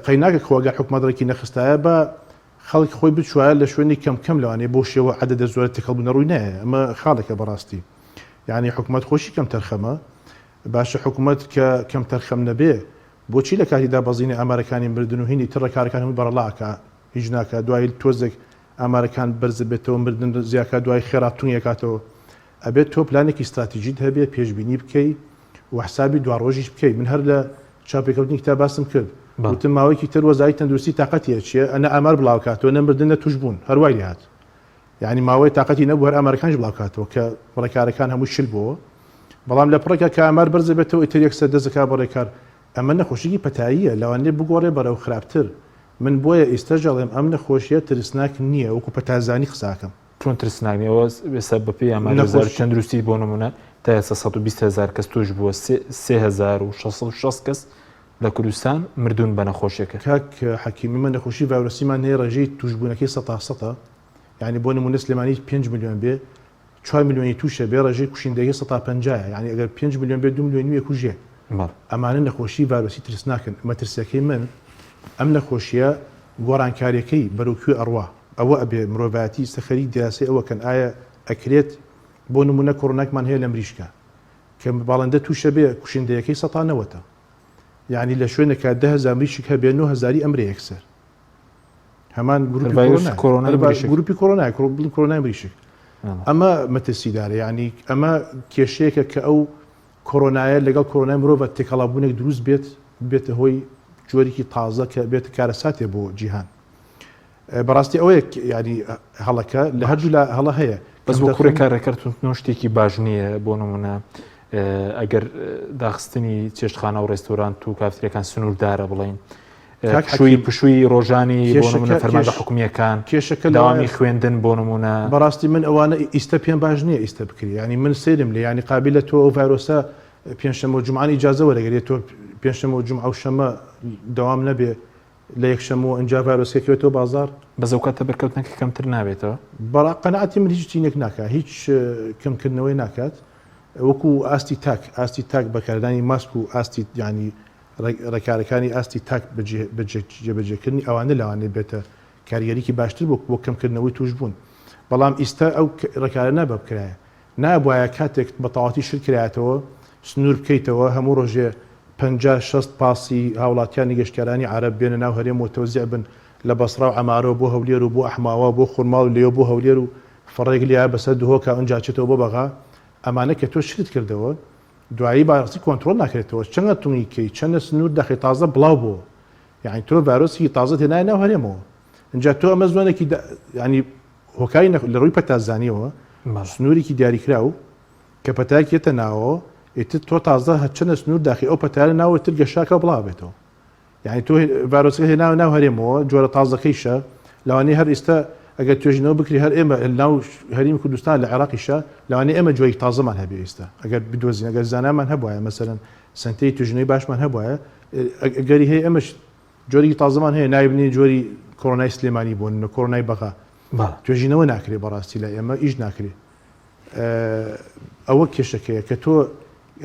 قەیناکە خۆ ئەگەر حکومەت ڕێکی نەخستایە بە خەڵک خۆی بچوایە لە شوێنی کەم کەم لەوانەیە بۆ شێوە عەدەدە زۆرە تێکەڵ بوونە ڕووی نایە ئەمە خاڵێکە بەڕاستی یعنی حکومەت خۆشی کەم تەرخەمە باشە حکومەت کە کەم تەرخەم نەبێ بۆچی لە کاتی دابەزینی ئامارەکانی مردن و هینی تر ڕێکارەکان هەمووی بەڕەڵا ئەکا هیچ ناکا دوایی تۆزێک ئامارەکان بەرز بێتەوە مردن زیاکا دوای خێرا تونی ئەکاتەوە ئەبێت تۆ پلانێکی ستراتیجیت هەبێ پێشبینی بکەی و حسابی دواڕۆژیش بکەی من هەر لە چاوپێکەوتنی کتاب باسم کرد وتم ماوەیەکی تر وەزاری تەندروستی تاقەتی ئەچێ ئەنە ئامار بڵاوکاتەوە نە مردن نە توشبوون هەر وای لێهات یعنی ماوەی تاقەتی نەبوو هەر ئامارەکانیش بڵاوکاتەوە کە ڕێکارەکان هەموو شل بۆوە بەڵام لە پڕێکا کە ئامار بەرز دەبێتەوە ئیتر یەکسەر دەست دەکات بە ڕێکار ئەمە نەخۆشیی پەتاییە لەوانەیە بگۆڕێ بەرەو خراپتر من بۆیە ئیستەش ئەڵێم ئەم نەخۆشیە ترسناک نییە وەکو پەتازانی قساکەم. چۆن ترسناک نیە ئەوە ئێستا بەپێی ئاماری وەزارەتی تەندروستی بۆ نمونە تا ئێستا 120 هەزار کەس توش بووە 3660 کەس لە کوردستان مردوون بە نەخۆشیەکە. کاک حەکیم ئێمە نەخۆشی ڤایرۆسیمان هەیە ڕێژەی توشبوونەکەی سەتا سەتە یانی بۆ نمونە سلێمانی پێنج ملیۆن بێ چوار ملیۆنی توشە بێ ڕێژەی کوشندەیی سەتا پەنجایە یانی ئەگەر پێنج ملیۆن بێ دوو ملیۆن نوێ کوژێ ئەمانە نەخۆشی ڤایرۆسی ترسناکن مەترسیەکەی من ئەم نەخۆشیە گۆڕانکاریەکەی بەرەو کوێ ئەڕوا ئەوە ئەبێ مرۆڤایەتی ئیستە خەریک دیراسەی ئەوە کەن ئایا ئەکرێت بۆ نمونە کۆرۆناکمان هەیە لە مریشکە کە باڵندە توشە بێ کوشندەیەکەی سەتا نەوەتە یانی لە شوێنێکا 10000 مریشک هەبێ 9000ی ئەمرێ یەکسەر هەمان گروپی کۆرۆنا گروپی کۆرۆنا کۆرۆنای مریشک ئەمە مەترسیدارە یعنی ئەمە کێشەیەکە کە ئەو کۆرۆنایە لەگەڵ کۆرۆنای مرۆڤە تێکەڵابوونێک دروست بێت بێتە هۆی جۆرێکی تازە کە بێتە کارەساتێ بۆ جیهان بەڕاستی ئەوەیە ینی هەڵەکە لە هەردوو لا هەڵە هەیە. بەس وەکو ڕێکار توندنەوە شتێکی باش نییە بۆ نمونە ئەگەر داخستنی چێشتخانە و ڕێستۆرانت و کافتریەکان سنووردارە بڵین پشووی پشووی ڕۆژانی بۆ نمونە فەرمانگە حکومیەکان کێشەکە داوامی خوێندن بۆ نمونە بەڕاستی من ئەوانە ئیستە پێم باش نییە ئیستە بکری ینی من سەیرم لێ ینی قابلە تۆ ئەو ڤایرۆسە پێنجشەممە و جومعان ئیجازە وەرەگرێت تۆ پێنجشەممە و جومعە و شەممە دەوام نەبێ لە یەکشەممەوە ئینجا ڤایرۆسەکە کەوێتەوە بازاڕ. بەس ئەوکاتە بەرکەوتنەکە کەمتر نابێتەوە؟ بەڕا قەناعەتی من هیچ تینێک ناکات هیچ کەمکردنەوەی ناکات وەکو ئاستی تاک ئاستی تاک بەکارهێنانی ماسک و ئاستی یانی ڕێکارەکانی ئاستی تاک جێبەجێکردنی ئەوانە لەوانەیە بێتە کاریگەریی باشتر بۆ بۆ کەمکردنەوەی تووشبوون بەڵام ئیستا ئەو ڕێکارە نابا بکرایە نابوایە کاتێک بە تەواوەتی شل کرایەتەوە سنوور بکەیتەوە هەموو ڕۆژێ 50 60 پاسی هاوڵاتیانی گەشتیارانی عەرەب بێنە ناو هەرێم و تەوزیع بن لە بەسڕا و عەمارەوە بۆ هەولێر و بۆ ئەحماوا و بۆ خورماڵ و لێوە بۆ هەولێر و فڕێک لێیە بەسەر دهۆکا ئنجا چێتەوە بۆ بەغا ئەمانە کە تۆ شلت کردەوە دوایی بارسی کۆنترۆڵ ناکرێتەوە چەنە تونی کەی چەنە سنوور دەخەی تازە بڵاو بۆ یعنی تۆ ڤایرۆسێکی تازەت هێنایە ناو هەرێمەوە ئینجا تۆ ئەمە زۆنێکی ینی هۆکاری لە ڕووی پەتازانیەوە سنوورێکی دیاریکراو کە پەتایەک یەتە ناوەوە ئیتر تۆ تازە هەرچەنە سنوور داخی ئەو پەتایە ناوە تر گەشاکە بڵاو بێتەوە یانی تۆ ڤایرۆسەکە هێناوە ناو هەرێمەوە جۆرە تازەکەیشە لەوانەیە هەر ئیستا ئەگەر توێژینەوە بکری هەر ئێمە ناو هەرێمی کوردستان لە عێراقیشە لەوانەیە ئێمە جۆری تازەمان هەبێ ئیستا ئەگەر بدۆزین ئەگەر زانامان هەبوایە مەسەلەن سەنتەری توێژینەوەی باشمان هەبوایە ئەگەری هەیە ئێمەش جۆری تازەمان هەیە ناوی بنێین جۆری کۆرۆنای سلێمانی بۆ نمونە کۆرۆنای بەغا توێژینەوە ناکرێ بەڕاستی لای ئێمە ئیش ناکرێ ئەوە کێشەکەیە کە تۆ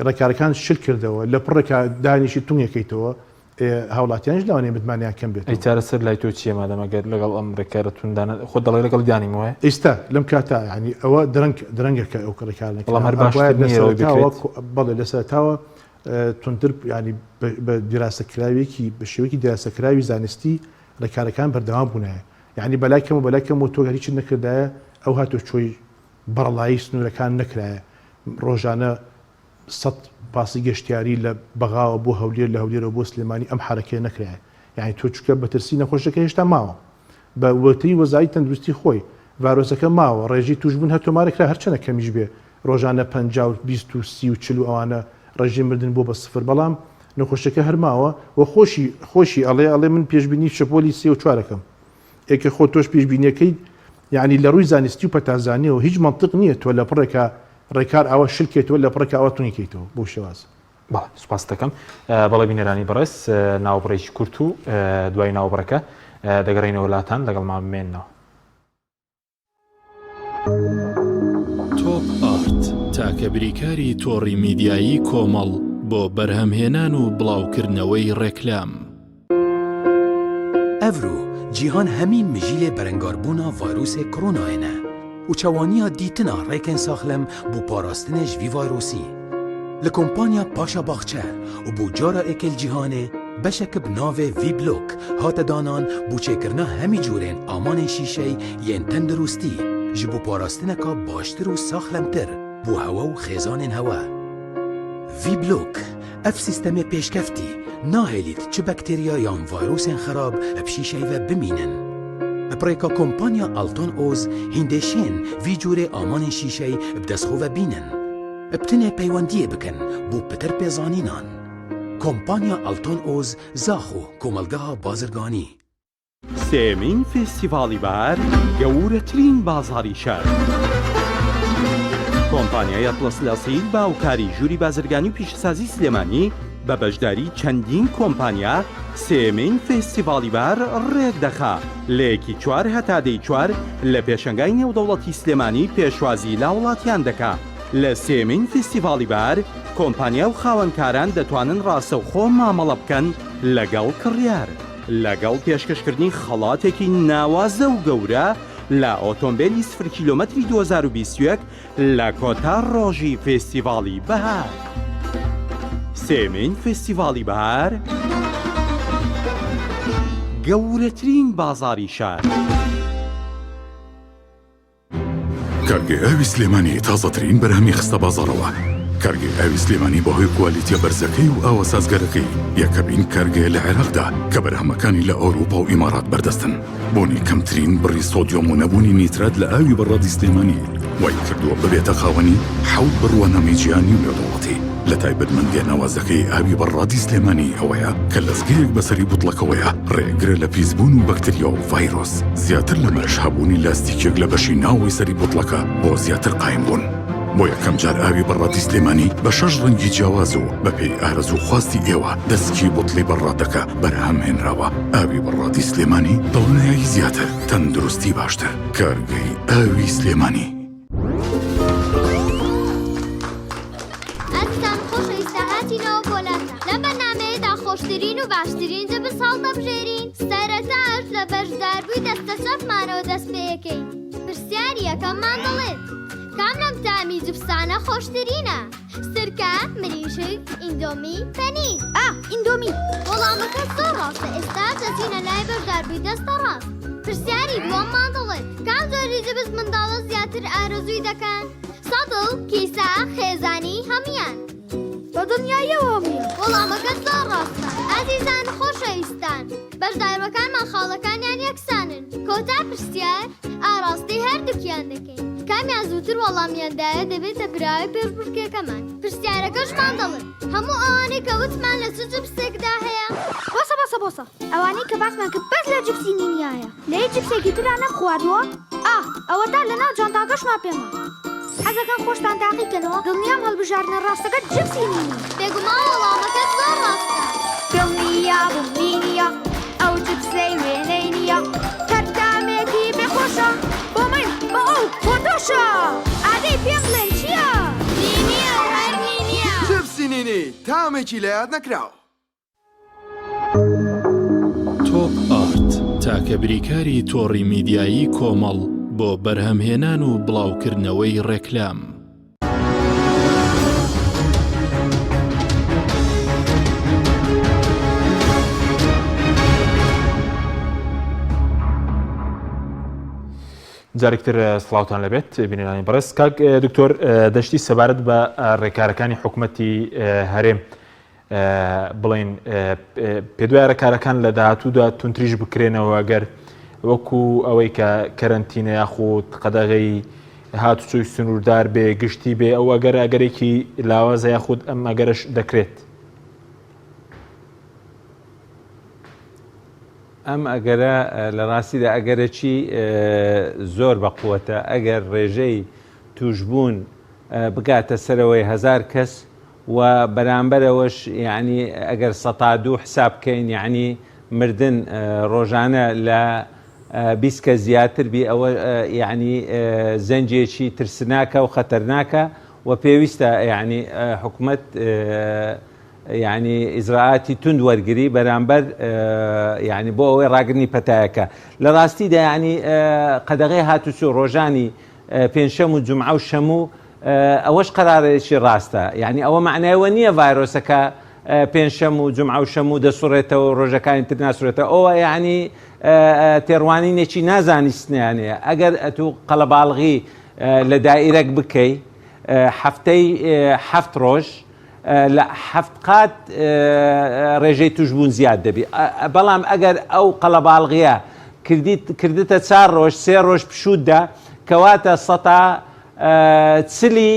ڕێکارەکان شل کردەوە لە پڕێکا دانیشی تونگەکەیتەوە هاوڵاتیانیش لەوانەیە متمانەیان کەم بێت. ئەی چارەسەر لای تۆ چییە مادەم ئەگەر لەگەڵ ئەم ڕێکارە توندانە خۆت دەڵێی لەگەڵ دانیم وایە؟ ئیستا لەم کاتە یانی ئەوە درەنگ درەنگە کە ئەو ڕێکارانە بەڵام هەر باشتر نییە ئەوەی بکرێت؟ بەڵێ لە سەرەتاوە توندتر یانی بە دیراسەکراوێکی بە شێوەیەکی دیراسەکراوی زانستی ڕێکارەکان بەردەوام بوونایە یانی بەلای کەم و بەلای کەمەوە تۆ گەر هیچت نەکردایە ئەو هاتوچۆی بەڕەڵایی سنوورەکان نەکرایە ڕۆژانە سەت پاسی گەشتیاری لە بەغاوە بۆ هەولێر لە هەولێرەوە بۆ سلێمانی ئەم حەرەکەیە نەکرایە یانی تۆ چونکە بەترسی نەخۆشەکە هێشتا ماوە بە وتەی وەزاری تەندروستی خۆی ڤایرۆسەکە ماوە ڕێژەی توشبوون هەر تۆمارکرا هەرچەنە کەمیش بێ ڕۆژانە 50 و 20 و 30 و 40 و ئەوانە ڕێژەی مردن بۆ بە سفر بەڵام نەخۆشەکە هەر ماوە و خۆشی خۆشی ئەڵێ ئەڵێ من پێشبینی شەپۆلی سێ و چوارەکەم ئێ کە خۆ تۆش پێشبینیەکەی یانی لە ڕووی زانستی و پەتازانیەوە هیچ مەنتق نییە تۆ لە پڕێکا ڕێکار ئاوا شل کەیتەوە لە پڕێکا ئاوا تونی کەیتەوە بەو شێوازە. بەڵێ سوپاست دەکەم. بەڵێ بینەرانی بەڕێز ناوبڕێکی کورت و دوای ناوبڕەکە دەگەڕێینەوە لاتان لەگەڵمان بمێننەوە. تۆپ ئارت تاکە بریکاری تۆڕی میدیایی کۆمەڵ بۆ بەرهەمهێنان و بڵاوکردنەوەی ڕێکلام. ئەڤرۆ جیهان هەمی مژیلێ بەرەنگاربوونا ڤایرۆسێ کرۆنایێ نە و چەوانییا دیتنا ڕێکێن ساخلم بۆ پاراستنێ ژ ڤی ڤایرۆسی لە کۆمپانیا پاشا باخچە و بۆ جارا ئێکێ ل جیهانێ بەشەک ب ناڤێ ڤی بلۆک هاتە دانان بۆ چێکرنا هەمی جورێن ئامانێن شیشەی یێن تەندروستی ژ بۆ پاراستنەکا باشتر و ساخلمتر بۆ هەوە و خێزانێن هەوە. ڤی بلۆک ئەڤ سیستەمێ پێشکەفتی ناهێلیت چ بەکتریا یان ڤایرۆسێن خەراب ب شیشەی ڤە بمینن. ب ڕێکا کۆمپانیا ئەڵتۆن ئۆز هیندێ شێن ڤی جورێ ئامانێن شیشەی ب دەس خۆ ڤە بینن. ب تنێ پەیوەندیێ بکەن بۆ پتر پێزانینان. کۆمپانیا ئەڵتۆن ئۆز زاخۆ کۆمەڵگەها بازرگانی. سێیەمین فێستیڤاڵی بەهار گەورەترین بازاڕی شار. کۆمپانیای ئەتڵەس لەسیل بە هاوکاری ژووری بازرگانی و پیشەسازی سلێمانی بە بەشداری چەندین کۆمپانیا سێیەمین فێستیڤاڵی بەهار ڕێکدەخا لە یەکی چوار هەتا دەی چوار لە پێشەنگای نێودەوڵەتی سلێمانی پێشوازی لە هاوڵاتیان دەکا. لە سێیەمین فیستیڤاڵی بەهار کۆمپانیا و خاوەنکاران دەتوانن ڕاستەوخۆ مامەڵە بکەن لەگەڵ کڕیار. لەگەڵ پێشکەشکردنی خەڵاتێکی ناوازە و گەورە لە ئۆتۆمبێلی سفر کیلۆمەتری 2021 لە کۆتا ڕۆژی فێستیڤاڵی بەهار. سێیەمین فێستیڤاڵی بەهار گەورەترین بازاڕی شار. کارگەی ئاوی سلێمانی تازەترین بەرهەمی خستە بازاڕەوە. کارگەی ئاوی سلێمانی بەهۆی کوالیتیە بەرزەکەی و ئاوە سازگەرەکەی یەکەمین کارگەیە لە عێراقدا کە بەرهەمەکانی لە ئەوروپا و ئیمارات بەردەستن. بوونی کەمترین بڕی سۆدیۆم و نەبوونی نیترات لە ئاوی بەڕادی سلێمانی وای کردووە ببێتە خاوەنی حەوت بڕوانامەی جیهانی و نێودەوڵەتی. لە تایبەتمەندیە ناوازەکەی ئاوی بەڕادی سلێمانی ئەوەیە کە لەزگەیەک بەسەری بوتڵەکەوەیە ڕێگرە لە پیسبوون و بەکتریا و ڤایرۆس. زیاتر لەمەش هەبوونی لاستیکێک لە بەشی ناوەوەی سەری بوتڵەکە بۆ زیاتر قایم بوون. بۆ یەکەم جار ئاوی بەڕادی سلێمانی بە شەش ڕەنگی جیاواز و بەپێی ئارەزوو خواستی ئێوە دەسکی بوتڵی بەڕادەکە بەرهەم هێنراوە. ئاوی بەڕادی سلێمانی دڵنیایی زیاتر، تەندروستی باشتر. کارگەی ئاوی سلێمانی. ئەزیزان خۆشەویستە هاتینەوە بۆ لاتان لەم بەرنامەیەدا خۆشترین و باشترین جبس هەڵدەبژێرین سەرەتاش لە بەشداربووی دەستە چەپمانەوە دەست پێیەکەین پرسیاری یەکەممان دەڵێت کام لەم تامی جبسانە خۆشترینە سرکە مریشک ئیندۆمی پەنیر ئا ئیندۆمی. وەڵامەکە زۆر ڕاستە ئێستا دەچینە لای بەشداربووی دەستە ڕاست پرسیاری دووەممان دەڵێت کام جۆری جبس منداڵە زیاتر ئارەزووی دەکەن سەتڵ کیسە خێزانی هەموویان. بە دڵنیاییەوە هەموویان. وەڵامەکە زۆر ڕاستە ئازیزان خۆشەویستان بەشداربەکانمان خاڵەکانیان یەکسانن کۆتا پرسیار ئاڕاستەی هەردووکیان دەکەین کامیان زووتر وەڵامیان دایە دەبێتە براوەی پێشبڕکێکەمان پرسیارەکەشمان دەڵێت هەموو ئەوانەی کە وتمان لە چ جپسێکدا هەیە؟ بۆسە بۆسە بۆسە ئەوانەی کە باسمان کرد بەس لە جپسی نینیایە لە هیچ جپسێکی ترا نەمخواردووە ئاه ئەوەتا لەناو جانتاکەشما پێمە حەزەکەن خۆشتان تاقی کەنەوە دڵنیام هەڵبژاردنە ڕاستەکە جپسی نینی. بێگومان وەڵامەکەت زۆر ڕاستە. دڵنیابووم نینیە ئەو جپسەی وێنەی نییە هەر تامێکی بێ خۆشە بۆ من بۆ ئەو بۆ تۆشە ئادەی پێم بڵێن چییە؟ نینیە و هەر نینیە. جپسی نینی تامێکی لەیاد نەکراو. تۆپ ئارت تاکە بریکاری تۆڕی میدیایی کۆمەڵ بۆ بەرهەمهێنان و بڵاوکردنەوەی ڕێکلام. جارێکتر سڵاوتان لەبێت بینەرانی بەڕێز کاک دکتۆر دەشتی سەبارەت بە ڕێکارەکانی حکوومەتی هەرێم بڵێین پێدوایە ڕێکارەکان لە داهاتوودا توندتریش بکرێنەوە گەر وەکو ئەوەی کە کەرەنتینە یاخود قەدەغەی هاتوچۆی سنووردار بێ گشتی بێ ئەو ئەگەر ئەگەرێکی لاوازە یاخود ئەم ئەگەرش دەکرێت. ئەم ئەگەرە لە ڕاستیدا ئەگەرەکی زۆر بە قوتە ئەگەر ڕێژەی توشبوون بگاتە سەرەوەی هەزار کەس. و بەرامبەرەوەش یعنی ئەگەر سەتا دوو حساب بکەین یعنی مردن ڕۆژانە لە 20 کەس زیاتر بی ئەوە یعنی زەنجێکی ترسناکە و خەتەرناکە و پێویستە یعنی حکومەت یعنی ئیجرائاتی توند وەرگری بەرامبەر یعنی بۆ ئەوەی ڕاگرنی پەتایەکە لە ڕاستیدا یعنی قەدەغەی هاتوچۆ ڕۆژانی پێنجشەم و جومعە و شەموو ئەوەش قەرارێکی ڕاستە یعنی ئەوە معنایەوە نییە ڤایرۆسەکە پێنجشەم و جومعە و شەموو دەسوڕێتەوە ڕۆژەکانی تر ناسوڕێتەوە ئەوە یعنی تێڕوانینێکی نازانیستنیانەیە ئەگەر ئەتوو قەڵەباڵغی لە دائیرەک بکەی هەفتەی هەفت ڕۆژ لە هەفت قات ڕێژەی توشبوون زیاد دەبی بەڵام ئەگەر ئەو قەڵەباڵغیە کردیت کردتە چار ڕۆژ سێ ڕۆژ پشووتدا کەواتە سەتا چلی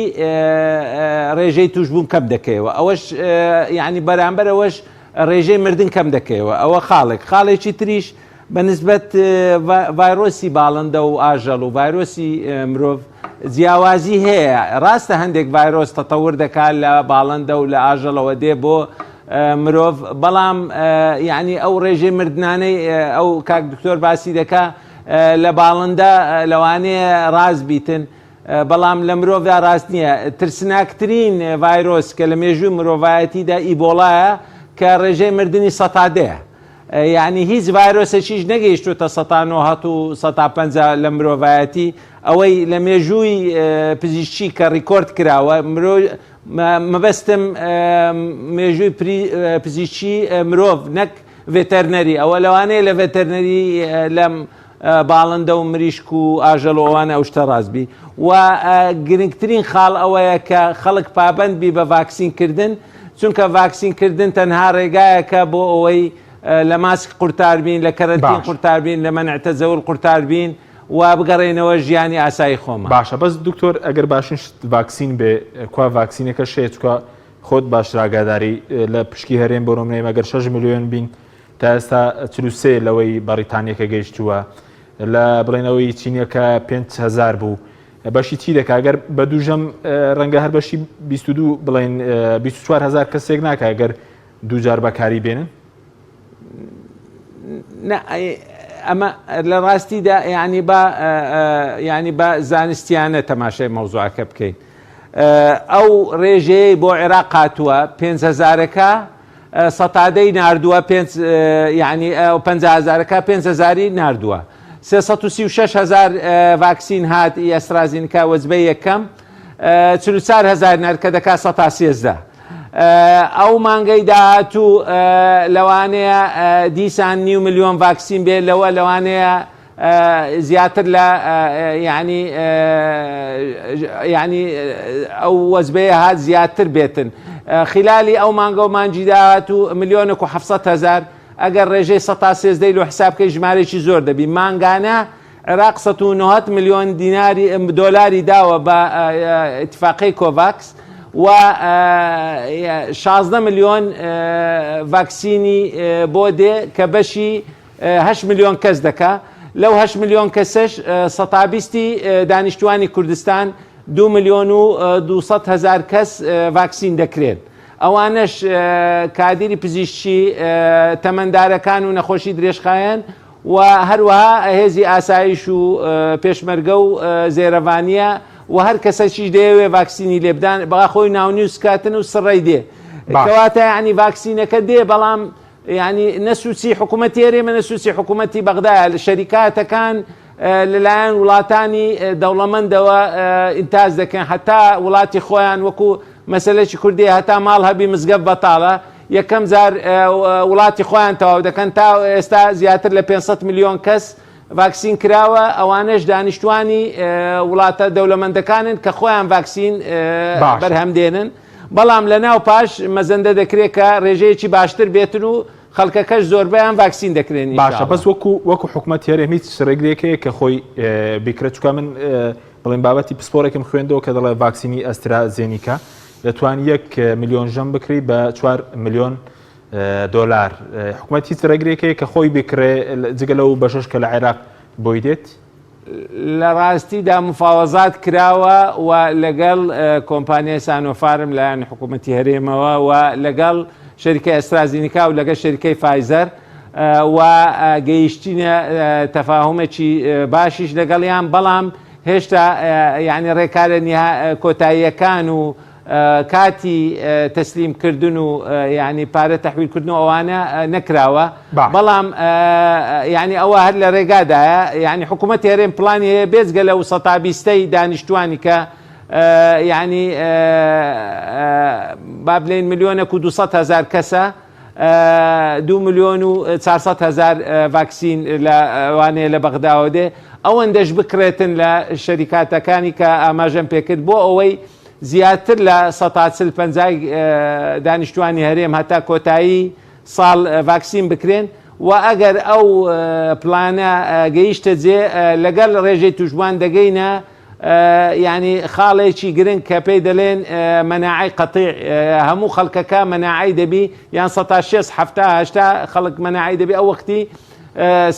ڕێژەی توشبوون کەم دەکەیەوە ئەوەش یعنی بەرامبەر ئەوەش ڕێژەی مردن کەم دەکەیەوە ئەوە خاڵێک خاڵێکی تریش بە نسبەت ڤایرۆسی باڵندە و ئاژەڵ و ڤایرۆسی مرۆڤ جیاوازی هەیە ڕاستە هەندێک ڤایرۆس تەتەور دەکات لە باڵندە و لە ئاژەڵەوە دێ بۆ مرۆڤ بەڵام یعنی ئەو ڕێژەی مردنانەی ئەو کاک دکتۆر باسی دەکا لە باڵندە لەوانەیە ڕاست بیتن بەڵام لە مرۆڤدا ڕاست نییە ترسناکترین ڤایرۆس کە لە مێژووی مرۆڤایەتیدا ئیبۆڵایە کە ڕێژەی مردنی سەتادەیە یانی هیچ ڤایرۆسێکیش نەگەیشتوتە سەتا نۆهەت و سەتا پەنجا لە مرۆڤایەتی ئەوەی لە مێژووی پزیشکی کە ڕیکۆرد کراوە مرۆ مەبەستم مێژووی پزیشکی مرۆڤ نەک ڤێتەرنەری ئەوە لەوانەیە لە ڤێتەرنەری لەم باڵندە و مریشک و ئاژەڵ و ئەوانە ئەو شتە ڕاست بی و گرنگترین خاڵ ئەوەیە کە خەڵک پابند بی بە ڤاکسین کردن چونکە ڤاکسین کردن تەنها ڕێگایەکە بۆ ئەوەی لە ماسک قورتار بین لە کەرەنتین قورتار بین لە مەنع تەجەول قورتار بین و بگەڕێینەوە ژیانی ئاسایی خۆمان. باشە بەس دکتۆر ئەگەر باشترین شت ڤاکسین بێ کوا ڤاکسینەکە شێ چکە خۆت باشتر ئاگاداری لە پشکی هەرێم بۆ نمونە ئێمە گەر 6 ملیۆن بین تا ئێستا 43 لەوەی بەڕیتانیەکە گەیشتووە لە بڵێنەوەی چینیەکە 5000 بوو بەشی چی دەکا گەر بە دوو ژەم ڕەنگە هەر بەشی 22 بڵێن 24 هزار کەسێک ناکە گەر دوو جار بەکاری بێنن ئەمە لە ڕاستیدا ینی با ینی بە زانستیانە تەماشای مەوزوعەکە بکەین ئەو ڕێژەیە بۆ عێراق هاتووە پێنج هەزارەکە سەتادەی ناردووە پێنج یعنی 50 هەزارەکە پێنج هەزاری ناردووە 336 هەزار ڤاکسین هات ئی ئەسترازینکا وەجبەی یەکەم 44 هەزار نارد کە دەکات سەتا 13 ئەو مانگەی داهاتوو لەوانەیە دیسان نیو ملیۆن ڤاکسین بێ لەوە لەوانەیە زیاتر لە یعنی یعنی ئەو وەزبەیە هات زیاتر بێتن خلالی ئەو مانگە و مانجی داهات و ملیۆنێک و 700 هزار ئەگەر ڕێژەی سەتا سێزدەی لۆ حساب بکەی ژمارەیەکی زۆر دەبی مانگانە عێراق 190 ملیۆن دیناری دۆلاری داوە بە ئیتفاقی کۆڤاکس و 16 ملیۆن ڤاکسینی بۆ دێ کە بەشی هەشت ملیۆن کەس دەکا، لەو هەشت ملیۆن کەسەش سەتا بیستی دانیشتووانی کوردستان دوو ملیۆن و 200 هەزار کەس ڤاکسین دەکرێن. ئەوانەش کادیری پزیشکی، تەمەندارەکان و نەخۆشی درێژخایەن و هەروەها هێزی ئاسایش و پێشمەرگە و زێرەڤانییە و هەر کەسەکیش دەیەوێ ڤاکسینی لێ بدان با خۆی ناونیوس کاتن و سڕەی دێ. کەواتە یانی ڤاکسینەکە دێ بەڵام یانی نە سوچی حکوومەتی هەرێمە نە سوچی حکوومەتی بەغدایە لە شەریکاتەکان لەلایەن وڵاتانی دەوڵەمەندەوە ئینتاج دەکەن هەتا وڵاتی خۆیان وەکو مەسلەکی کوردی هەتا ماڵ هەبی مزگەفت بەتاڵە یەکەم جار وڵاتی خۆیان تەواو دەکەن تا ئێستا زیاتر لە 500 میلیۆن کەس ڤاکسین کراوە ئەوانەش دانیشتوانی وڵاتە دەولەمەندەکانن کە خۆیان ڤاکسین بەرهەم دێنن. بەڵام لە ناو پاش مەزەندە دەکرێت کە ڕێژەیەکی باشتر بێتن و خەڵکەکەش زۆربەیان ڤاکسین دەکرێن باشە ئینشاڵڵا. بەس وەکو وەکو حکومەت هەرێم هیچ ڕێگرێک هەیە کە خۆی بیکرێت چونکە من بڵێن بابەتی پسپۆڕێکم خوێندەوە کە دەڵێ ڤاکسینی ئەسترازێنیکا دەتوان یەک ملیۆن ژەم بکری بە چوار ملیۆن دۆلار حکومەت هیچ ڕێگرێک هەیە کە خۆی بکرێ جگە لەو بەشەش کە لە عێراق بۆی دێت؟ لە ڕاستیدا مفاوەزات کراوە و لەگەڵ کۆمپانیای سانۆفارم لایەن حکوومەتی هەرێمەوە و لەگەڵ شەریکە ئەسترازینیکا و لەگەڵ شەریکەی فایزەر و گەیشتینە تەفاهمێکی باشیش لەگەڵیان بەڵام هێشتا یعنی ڕێکارە کۆتاییەکان و کاتی تەسلیم کردن و یعنی پارە تەحویل کردن و ئەوانە نەکراوە بەڵام یعنی ئەوە هەر لە ڕێگادایە یعنی حکوومەت هەرێم پلانی هەیە بێجگە لە سەتا بیستەی دانیشتوانی کە یعنی با بلین ملیۆنێک و 200 هزار کەسە دو ملیۆن و 400 هزار ڤاکسین لەوانەیە لە بەغداوە دێ ئەوەندەش بکرێتن لە شەریکاتەکانی کە ئاماژەم پێکرد بۆ ئەوەی زیاتر لە سەتا چل پەنجای دانیشتوانی هەرێم هەتا کۆتایی ساڵ ڤاکسین بکرێن و ئەگەر ئەو پلانە گەیشتە جێ لەگەڵ ڕێژەی توشبوان دەگەینە یعنی خاڵێکی گرنگ کە پێی دەلێن مەناعەی قەتیع هەموو خەڵکەکە مەناعەی دەبی یان سەتا شێست حەفتا هەشتا خەڵک مەناعەی دەبی ئەو وەختی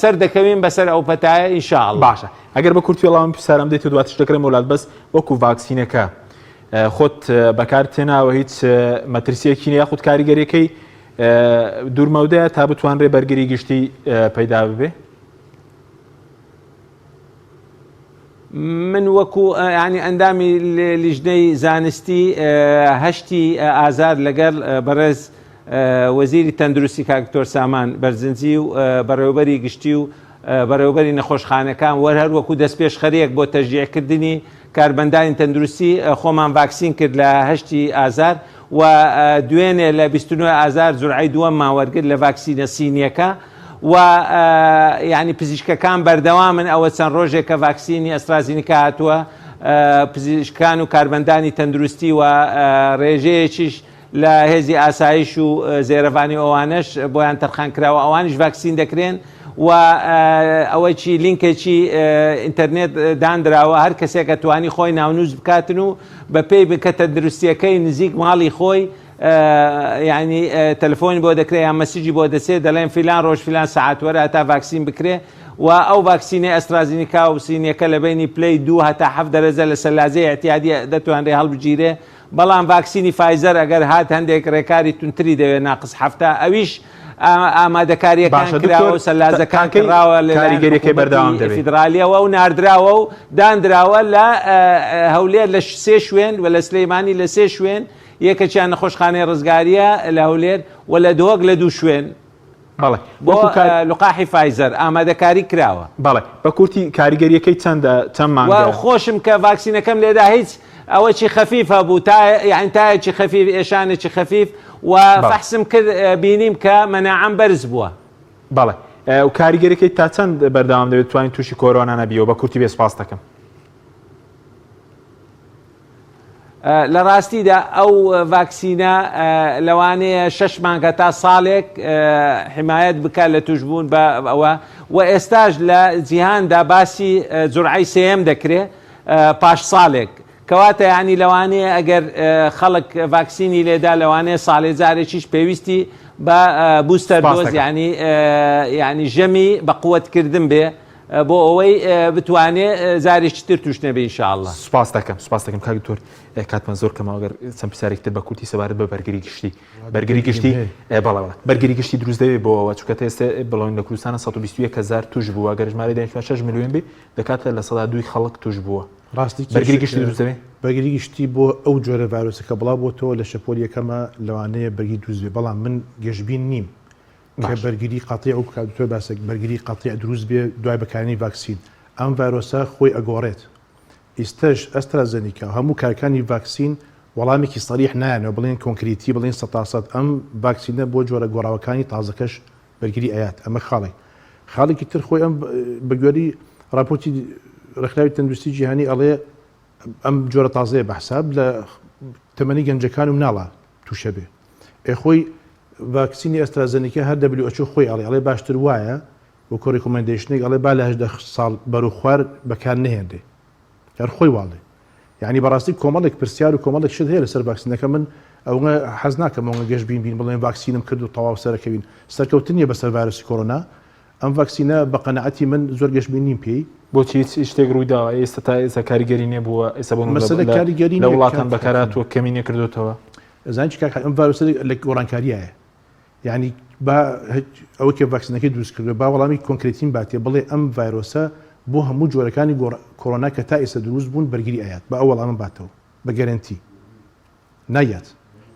سەر دەکەوین بەسەر ئەو پەتایە ئینشاءاللە. باشە ئەگەر بە کورتی وەڵامی پرسیارم دەیت و دواترش دەگەڕێمەوە لات بەس وەکو ڤاکسینەکە خۆت بەکار تێناوە هیچ مەترسیەکی نیە یاخود کاریگەریەکەی دوورمەودایە تا بتوانرێ بەرگری گشتی پەیدا ببێ؟ من وەکو ینی ئەندامی لیژنەی زانستی هەشتی ئازار لەگەڵ بەڕێز وەزیری تەندروستی کاک دکتۆر سامان بەرزنجی و بەڕێوەبەری گشتی و بەڕێوەبەری نەخۆشخانەکان وەر هەر وەکو دەستپێشخەریەک بۆ تەشجیعکردنی کارمەندانی تەندروستی خۆمان ڤاکسین کرد لە هەشتی ئازار و دوێنێ لە 29 ئازار جورعەی دووەممان وەرگرت لە ڤاکسینە سینیەکە و یعنی پزیشکەکان بەردەوامن ئەوە چەند ڕۆژێکە ڤاکسینی ئەسترازینیکا هاتووە پزیشکان و کارمەندانی تەندروستی و ڕێژەیەکیش لە هێزی ئاسایش و زێرەڤانی ئەوانەش بۆیان تەرخان کراوە ئەوانیش ڤاکسین دەکرێن و ئەوەی لینکێکی ئینتەرنێت دانراوە هەر کەسێکە توانی خۆی ناونووس بکاتن و بە پێی بکە تەندروستیەکەی نزیک ماڵی خۆی ینی تەلفۆنی بۆ دەکرێت یان مەسیجی بۆ دەچێت دەڵێن فیلان ڕۆژ فیلان سەعات وەرە هەتا ڤاکسین بکرێ و ئەو ڤاکسینەی ئەسترازینیکا و سینیەکە لە بینی پلەی دوو هەتا حەفت دەرەجە لە سەلاجەی ئیعتیادی دەتوانرێ هەڵبگیرێ بەڵام ڤاکسینی فایزەر ئەگەر هات هەندێک ڕێکاری توندتری دەوێت ناقس 70 ئەویش ئامادەکاریەکان باشە کراوە دکتۆر و سەلاجەکان تاکەی کڕاوە لەلایەن کاریگەریەکەی حکوومەتی بەردەوام دەبێت؟ فیدرالیەوە و ناردراوە و دانراوە لە هەولێر لە سێ شوێن و لە سلەیمانی لە سێ شوێن یەکەکیان نەخۆشخانەی ڕزگاریە لە هەولێر و لە دهۆک لە دوو شوێن بەڵێ بۆ وەکو کار... لقاحی فایزەر ئامادەکاری کراوە. بەڵێ بە کورتی کاریگەریەکەی چەندە چەند و مانگە؟ خۆشم کە ڤاکسینەکەم لێدا هیچ ئەوەکی خەفیف هەبوو تا یعنی تایەکی خەفیف ئێشانێکی خەفیف و بەڵێ. فەحسم کرد بینیم کە مەناعەم بەرز بووە. بەڵێ و کاریگەریەکەی تا چەند بەردەوام دەبێت توانین تووشی کۆرۆنا نەبیەوە بە کورتی بێ سپاس دەکەم. لە ڕاستیدا ئەو ڤاکسینە لەوانەیە شەش مانگ هەتا ساڵێک حمایەت بکات لە توشبوون بە ئەوە و ئێستاش لە جیهاندا باسی جورعەی سێیەم دەکرێت پاش ساڵێک کەواتە ینی لەوانەیە ئەگەر خەڵک ڤاکسینی لێدا لەوانەیە ساڵێ جارێکیش پێویستی بە booster dose ینی ینی ژەمی بە قوتکردن بێ بۆ ئەوەی بتوانێ جارێکی تر توش نەبێ ان شاء اللە. سوپاس دەکەم سوپاس دەکەم کاک دکتۆر کاتمان زۆر کەمە ئەگەر چەند پرسیارێکی تر بە کورتی سەبارەت بە بەرگری گشتی بەرگری گشتی بەڵێ بەڵێ بەرگری گشتی دروست دەبێت بۆ ئەوە چونکە تا ئێستا بڵێن لە کوردستانە 121 هەزار توش بووە گەر ژمارەی دانیشتوان 6 ملیۆن بێ دەکاتە 2% خەڵک توش بووە ڕاستی بەرگری گشتی دروست دەبێت بەرگری گشتی بۆ ئەو جۆرە ڤایرۆسە کە بڵاو بۆتەوە لە شەپۆلی یەکەمە لەوانەیە بەرگری دروست بێ بەڵام من گەشبین نیم کە بەرگری قەتیع و کاک دکتۆر باسێک بەرگری قەتیع دروست بێ دوای بەکارهێنانی ڤاکسین ئەم ڤایرۆسە خۆی ئەگۆڕێت ئیستەش ئەسترازێنیکا و هەموو کارەکانی ڤاکسین وەڵامێکی سەریح نایەنەوە بڵێن کۆنکریتی بڵێن سەتاسەد ئەم ڤاکسینە بۆ جۆرە گۆڕاوەکانی تازەکەش بەرگری ئەیات ئەمە خاڵێک خاڵێکی تر خۆی ئەم بەگوێری راپۆرتی ڕێکخراوی تەندروستی جیهانی ئەڵێ ئەم جۆرە تازەیە بە حساب لە تەمەنی گەنجەکان و مناڵە تووشە بێ ئێ خۆی ڤاکسینی ئەسترازێنیکا هەر WHO خۆی ئەڵێ ئەڵێ باشتر وایە وەکو recommendation ێک ئەڵێ با لە 18 ساڵ بەرەو خوار بەکار نەهێنرێ هەر خۆی واڵێ یعنی بەڕاستی کۆمەڵێک پرسیار و کۆمەڵێک شت هەیە لەسەر ڤاکسینەکە من ئەوە حەز ناکەم ئەوە گەشبین بین بڵێن ڤاکسینم کرد و تەواو سەرەکەوین سەرکەوتن نییە بەسەر ڤایرۆسی کۆرۆنا. ئەم ڤاکسینە بە قەناعەتی من زۆر گەشبین نیم پێی. بۆچی هیچ شتێک ڕووی داوە ئێستا تا ئێستا کاریگەری نەبووە ئێستا بۆ نموونە مەسەلە لە کاریگەری لە نییە وڵاتان کاک بەکارهاتووە حەکیم. کەمی نەکردۆتەوە؟ ئەزانی چی کاک حەکیم ئەم ڤایرۆسە لە گۆڕانکاریایە یانی با ئەوەی کە ڤاکسینەکەی دروست کردووە با وەڵامی کۆنکرێتیم باتێ بڵێ ئەم ڤایرۆسە بۆ هەموو جۆرەکانی کۆرۆنا کە تا ئێستا دروست بوون بەرگری ئەیات با ئەو وەڵامە باتەوە بە گەرەنتی. نایات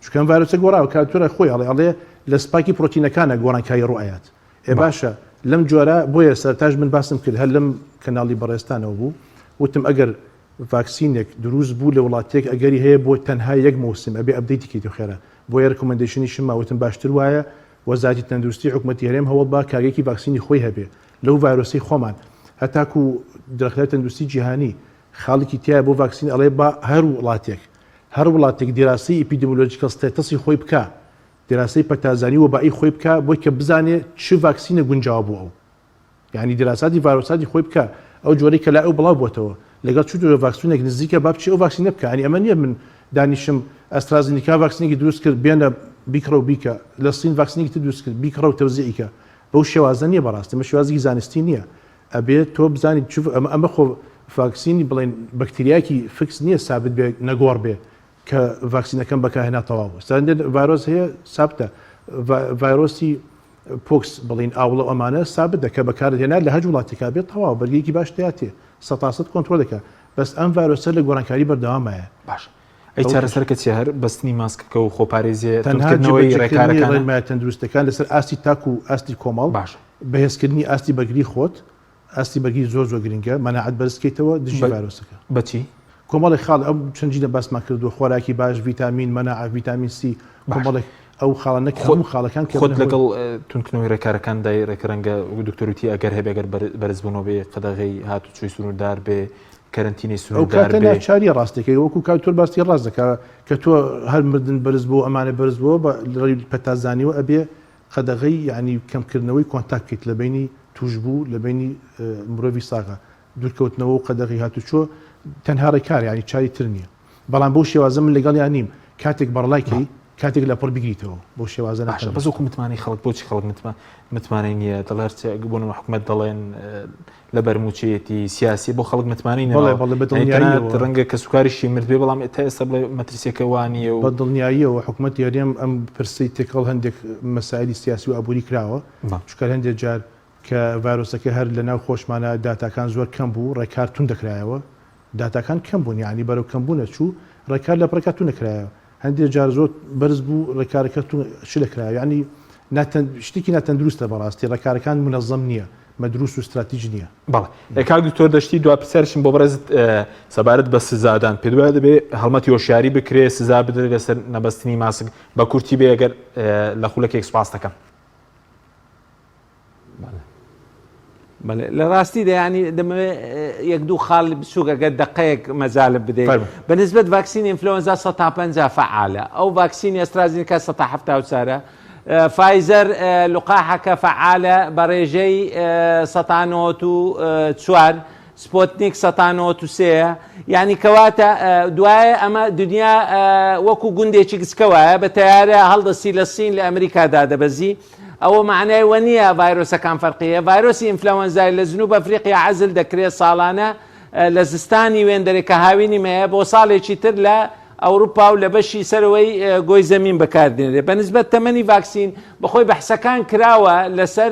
چونکە ئەم ڤایرۆسە گۆڕاوە کاکتۆرە خۆی ئەڵێ ئەڵێ لە spike ی پرۆتینەکانە گۆڕانکاری ڕوو ئەیات ئێ باشە لەم جۆرە بۆیە سەرتاش من باسم کرد هەر لەم کەناڵی بەڕێزتانەوە بوو وتم ئەگەر ڤاکسینێک دروست بوو لە وڵاتێک ئەگەری هەیە بۆ تەنها یەک مەوسم ئەبێ update ی کەیتەوە خێرا بۆیە recommendation یشم ما وتم باشتر وایە وەزارەتی تەندروستی حکومەتی هەرێم هەوڵ با کارگەیەکی ڤاکسینی خۆی هەبێ لەو ڤایرۆسەی خۆمان هەتاکو ڕێکخراوی تەندروستی جیهانی خاڵێکی تیایە بۆ ڤاکسین ئەڵێ با هەر وڵاتێک هەر وڵاتێک دیراسەی epidemiological status ی خۆی بکا دیراسەی پەتازانی وەبائی خۆی بکا بۆی کە بزانێ چ ڤاکسینە گونجاوە بۆ ئەو یانی دیراساتی ڤایرۆساتی خۆی بکا ئەو جۆرەی کە لای ئەو بڵاو بۆتەوە لەگەڵ چ جۆرە ڤاکسینێک نزیکە با بچێ ئەو ڤاکسینە بکا یانی ئەمە نییە من دانیشم ئەسترازینیکا ڤاکسینێکی دروست کرد بێنە بیکڕە و بیکە لە سین ڤاکسینێکی تر دروست کرد بیکڕە و تەوزیعی کە بەو شێوازە نییە بەڕاستی ئەمە شێوازێکی زانستی نییە ئەبێ تۆ بزانیت چ ئەمە ئەمە خۆ ڤاکسینی بڵێن بەکتریایەکی fix نییە سابت بێ نەگۆڕ بێ کە ڤاکسینەکەم بەکارهێنا تەواو ئێستا هەندێک ڤایرۆس هەیە سابتە ڤایرۆسی پۆکس بڵین ئاوڵە ئەمانە سابتە کە بەکارت هێنا لە هەج وڵاتێکا بێت تەواو بەرگێکی باش تیاتێ سەتاسەد کۆنترۆل دەکا بەس ئەم ڤایرۆسە لە گۆڕانکاری بەردەوامایە باش ئەی چارەسەرەکە چیە هەر بەستنی ماسکەکە و خۆپارێزیە تەنها توندکردنەوەی جێبەجێکردنی ڕێکارەکانە ڕێنمایە تەندروستەکان لەسەر ئاستی تاک و ئاستی کۆمەڵ باشە بەهێزکردنی ئاستی بەرگری خۆت، ئاستی بەرگری زۆر زۆر گرنگە، مەناعەت بەرز بکەیتەوە دژی بە ڤایرۆسەکە. بە چی؟ کۆمەڵێک خاڵ ئەو چەند جینە باسمان کردووە، خۆراکی باش، ڤیتامین، مەناعە، ڤیتامین سی، باشە کۆمەڵێک ئەو خاڵانە کە خۆت هەموو خاڵەکان کە خۆت بنە هۆی. لەگەڵ توندکردنەوەی ڕێکارەکاندای ڕێک ڕەنگە وەک دکتۆر وتی ئەگەر هەبێ ئەگەر بەرزبوونەوە بێ قەدەغەی هاتوچۆی سنووردار بێ کەرەنتینەی ئەو سنووردار کاتە بێ. ناچاریە ڕاستەکەی وەکو کاک تۆر باسی ڕاست دەکا کە تۆ هەر مردن بەرز بۆ ئەمانە بەرز بۆ بە لە پەتا زانیوە ئەبێ قەدەغەی یانی کەمکردنەوەی contact بکەیت لە بەینی توشبوو لە بەینی مرۆڤی ساغا دوورکەوتنەوە و قەدەغەی هاتوچۆ تەنها ڕێکارە یانی چاری تر نییە بەڵام بەو شێوازە من لەگەڵیان نیم کاتێک بەڕەڵای کەی کاتێک لەپڕ بگریتەوە بەو شێوازە باشە بەس ناتەندروستە. وەکو متمانەی خەڵک بۆچی خەڵک متمانەی نییە دەڵێ هەرچی بۆ نموونە حکومەت دەڵێن لەبەر مووچەیەتی سیاسی بۆ خەڵک متمانەی بەڵێ نەماوە بەڵێ بە یانی تەنانەت دڵنیاییەوە. ڕەنگە کەسوکاریشی مردبێ بەڵام تا ئێستا بڵێ مەترسیەکە وا نییە و بە دڵنیاییەوە حکومەتی هەرێم ئەم پرسەی تێکەڵ هەندێک مەسایلی سیاسی و ئابووری کراوە چونکە هەندێک جار کە ڤایرۆسەکە هەر لەناو خۆشمانە داتاکان زۆر کەم بوو ڕێکار توند دەکرایەوە داتاکان کەم بوون یانی بەرەو کەم بوون ئەچوو ڕێکار لە پڕێکا توند دەکرایەوە هەندێک جار زۆر بەرز بوو ڕێکارەکە توند شل دەکرایەوە یانی ناتەن شتێکی ناتەندروستە بەڕاستی ڕێکارەکان مونەزەم نییە مەدروس و ستراتیج نییە. بەڵێ کاک دکتۆر دەشتی دوا پرسیارشم بۆ بەڕێزت سەبارەت بە سزادان پێت وایە دەبێ هەڵمەتی هۆشیاری بکرێ سزا بدرێت لەسەر نەبەستنی ماسک بە کورتی بێ ئەگەر لە خولەکێک سوپاس دەکەم. بەڵێ لە ڕاستیدا ینی دەمەوێت یەک دوو خاڵ بچووک ئەگەر دقەیەک مەجالب بدەیت بە نسبەت ڤاکسینی ئینفلۆنزا 150 فعالە ئەو ڤاکسینی ئەسترازینکا 174 فایزەر لقاحەکە فعالە بە ڕێژەی 194 سپۆتنیک 193 یعنی کەواتە دوایە ئەمە دنیا وەکو گوندێکی گچکە وایە بە تەیارە هەڵدەستی لە سین لە ئەمریکا دادەبەزی ئەوە مەعنای وە نییە ڤایرۆسەکان فەرقی هەیە ڤایرۆسی ئینفلەوەنزای لە جنوب ئەفریقیا عەزل دەکرێت ساڵانە لە زستانی وێندەرێ کە هاوینی مەیە بۆ ساڵێکی تر لە ئەوروپا و لە بەشی سەرەوەی گۆی زەمین بەکاردێنرێت بە نسبەت تەمەنی ڤاکسین بەخۆی بەحسەکان کراوە لەسەر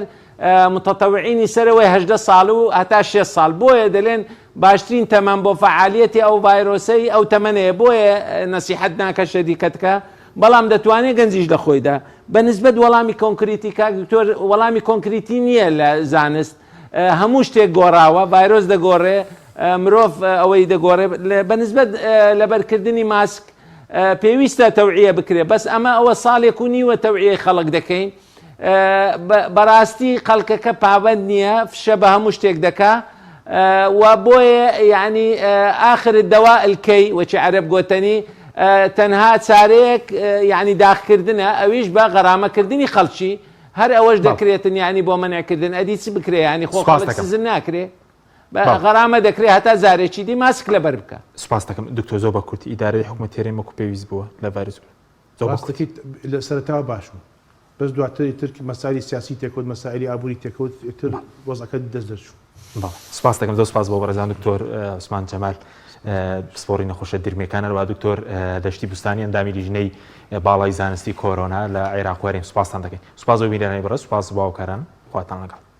متطوعینی سەرەوەی 18 ساڵ و هەتا 6 ساڵ بۆیە دەلێن باشترین تەمەن بۆ فعالیەتی ئەو ڤایرۆسەی ئەو تەمەنەیە بۆیە نەسیحەت ناکە شەریکەتکە بەڵام دەتوانێت گەنجیش لە خۆیدا. بە نسبەت وەڵامی کۆنکریتی کاک دکتۆر وەڵامی کۆنکریتی نییە لە زانست هەموو شتێک گۆڕاوە ڤایرۆس دەگۆڕێ مرۆڤ ئەوەی دەگۆڕێ بە نسبەت لەبەرکردنی ماسک پێویستە تەوعیە بکرێ بەس ئەمە ئەوە ساڵێک و نیوە تەوعیەی خەڵک دەکەین بەڕاستی خەڵکەکە پابەند نییە فشە بە هەموو شتێک دەکا و بۆیە یعنی ئاخر دەوا الکەی وەچی عەرەب گۆتەنی تەنها چارەیەک یعنی داخکردنە ئەویش بە غەرامەکردنی خەڵکی هەر ئەوەش دەکرێتن یعنی بۆ مەنعکردن ئەدی چ بکرێ یعنی خۆ خەڵک سزن ناکرێ غەرامە دەکرێ هەتا جارێکی دی ماسک لەبەر بکە. سوپاس دەکەم دکتۆر زۆر بە کورتی ئیدارەی حکومەتی هەرێم وەکو پێویست بووە لە ڤایرۆس زۆر بە کورتی. ڕاستەکەی لە سەرەتاوە باش بوو. بەس دواتر ئیتر مەسائلی سیاسی تێکەوت، مەسائلی ئابووری تێکەوت، ئیتر وەزعەکە دەست دەرچوو. بەڵێ سپاس دەکەم زۆر سپاس بۆ بەڕێزان دکتۆر عوسمان جەمال پسپۆڕی نەخۆشە درمیەکان هەروە دکتۆر دەشتی بوستانی ئەندامی لیژنەی باڵای زانستی کۆرۆنا لە عێراق وەرێم سپاستان دەکەین سپاس بۆ بینەرانی بەڕێز سپاس بۆ هاوکاران خواتان لەگەڵ.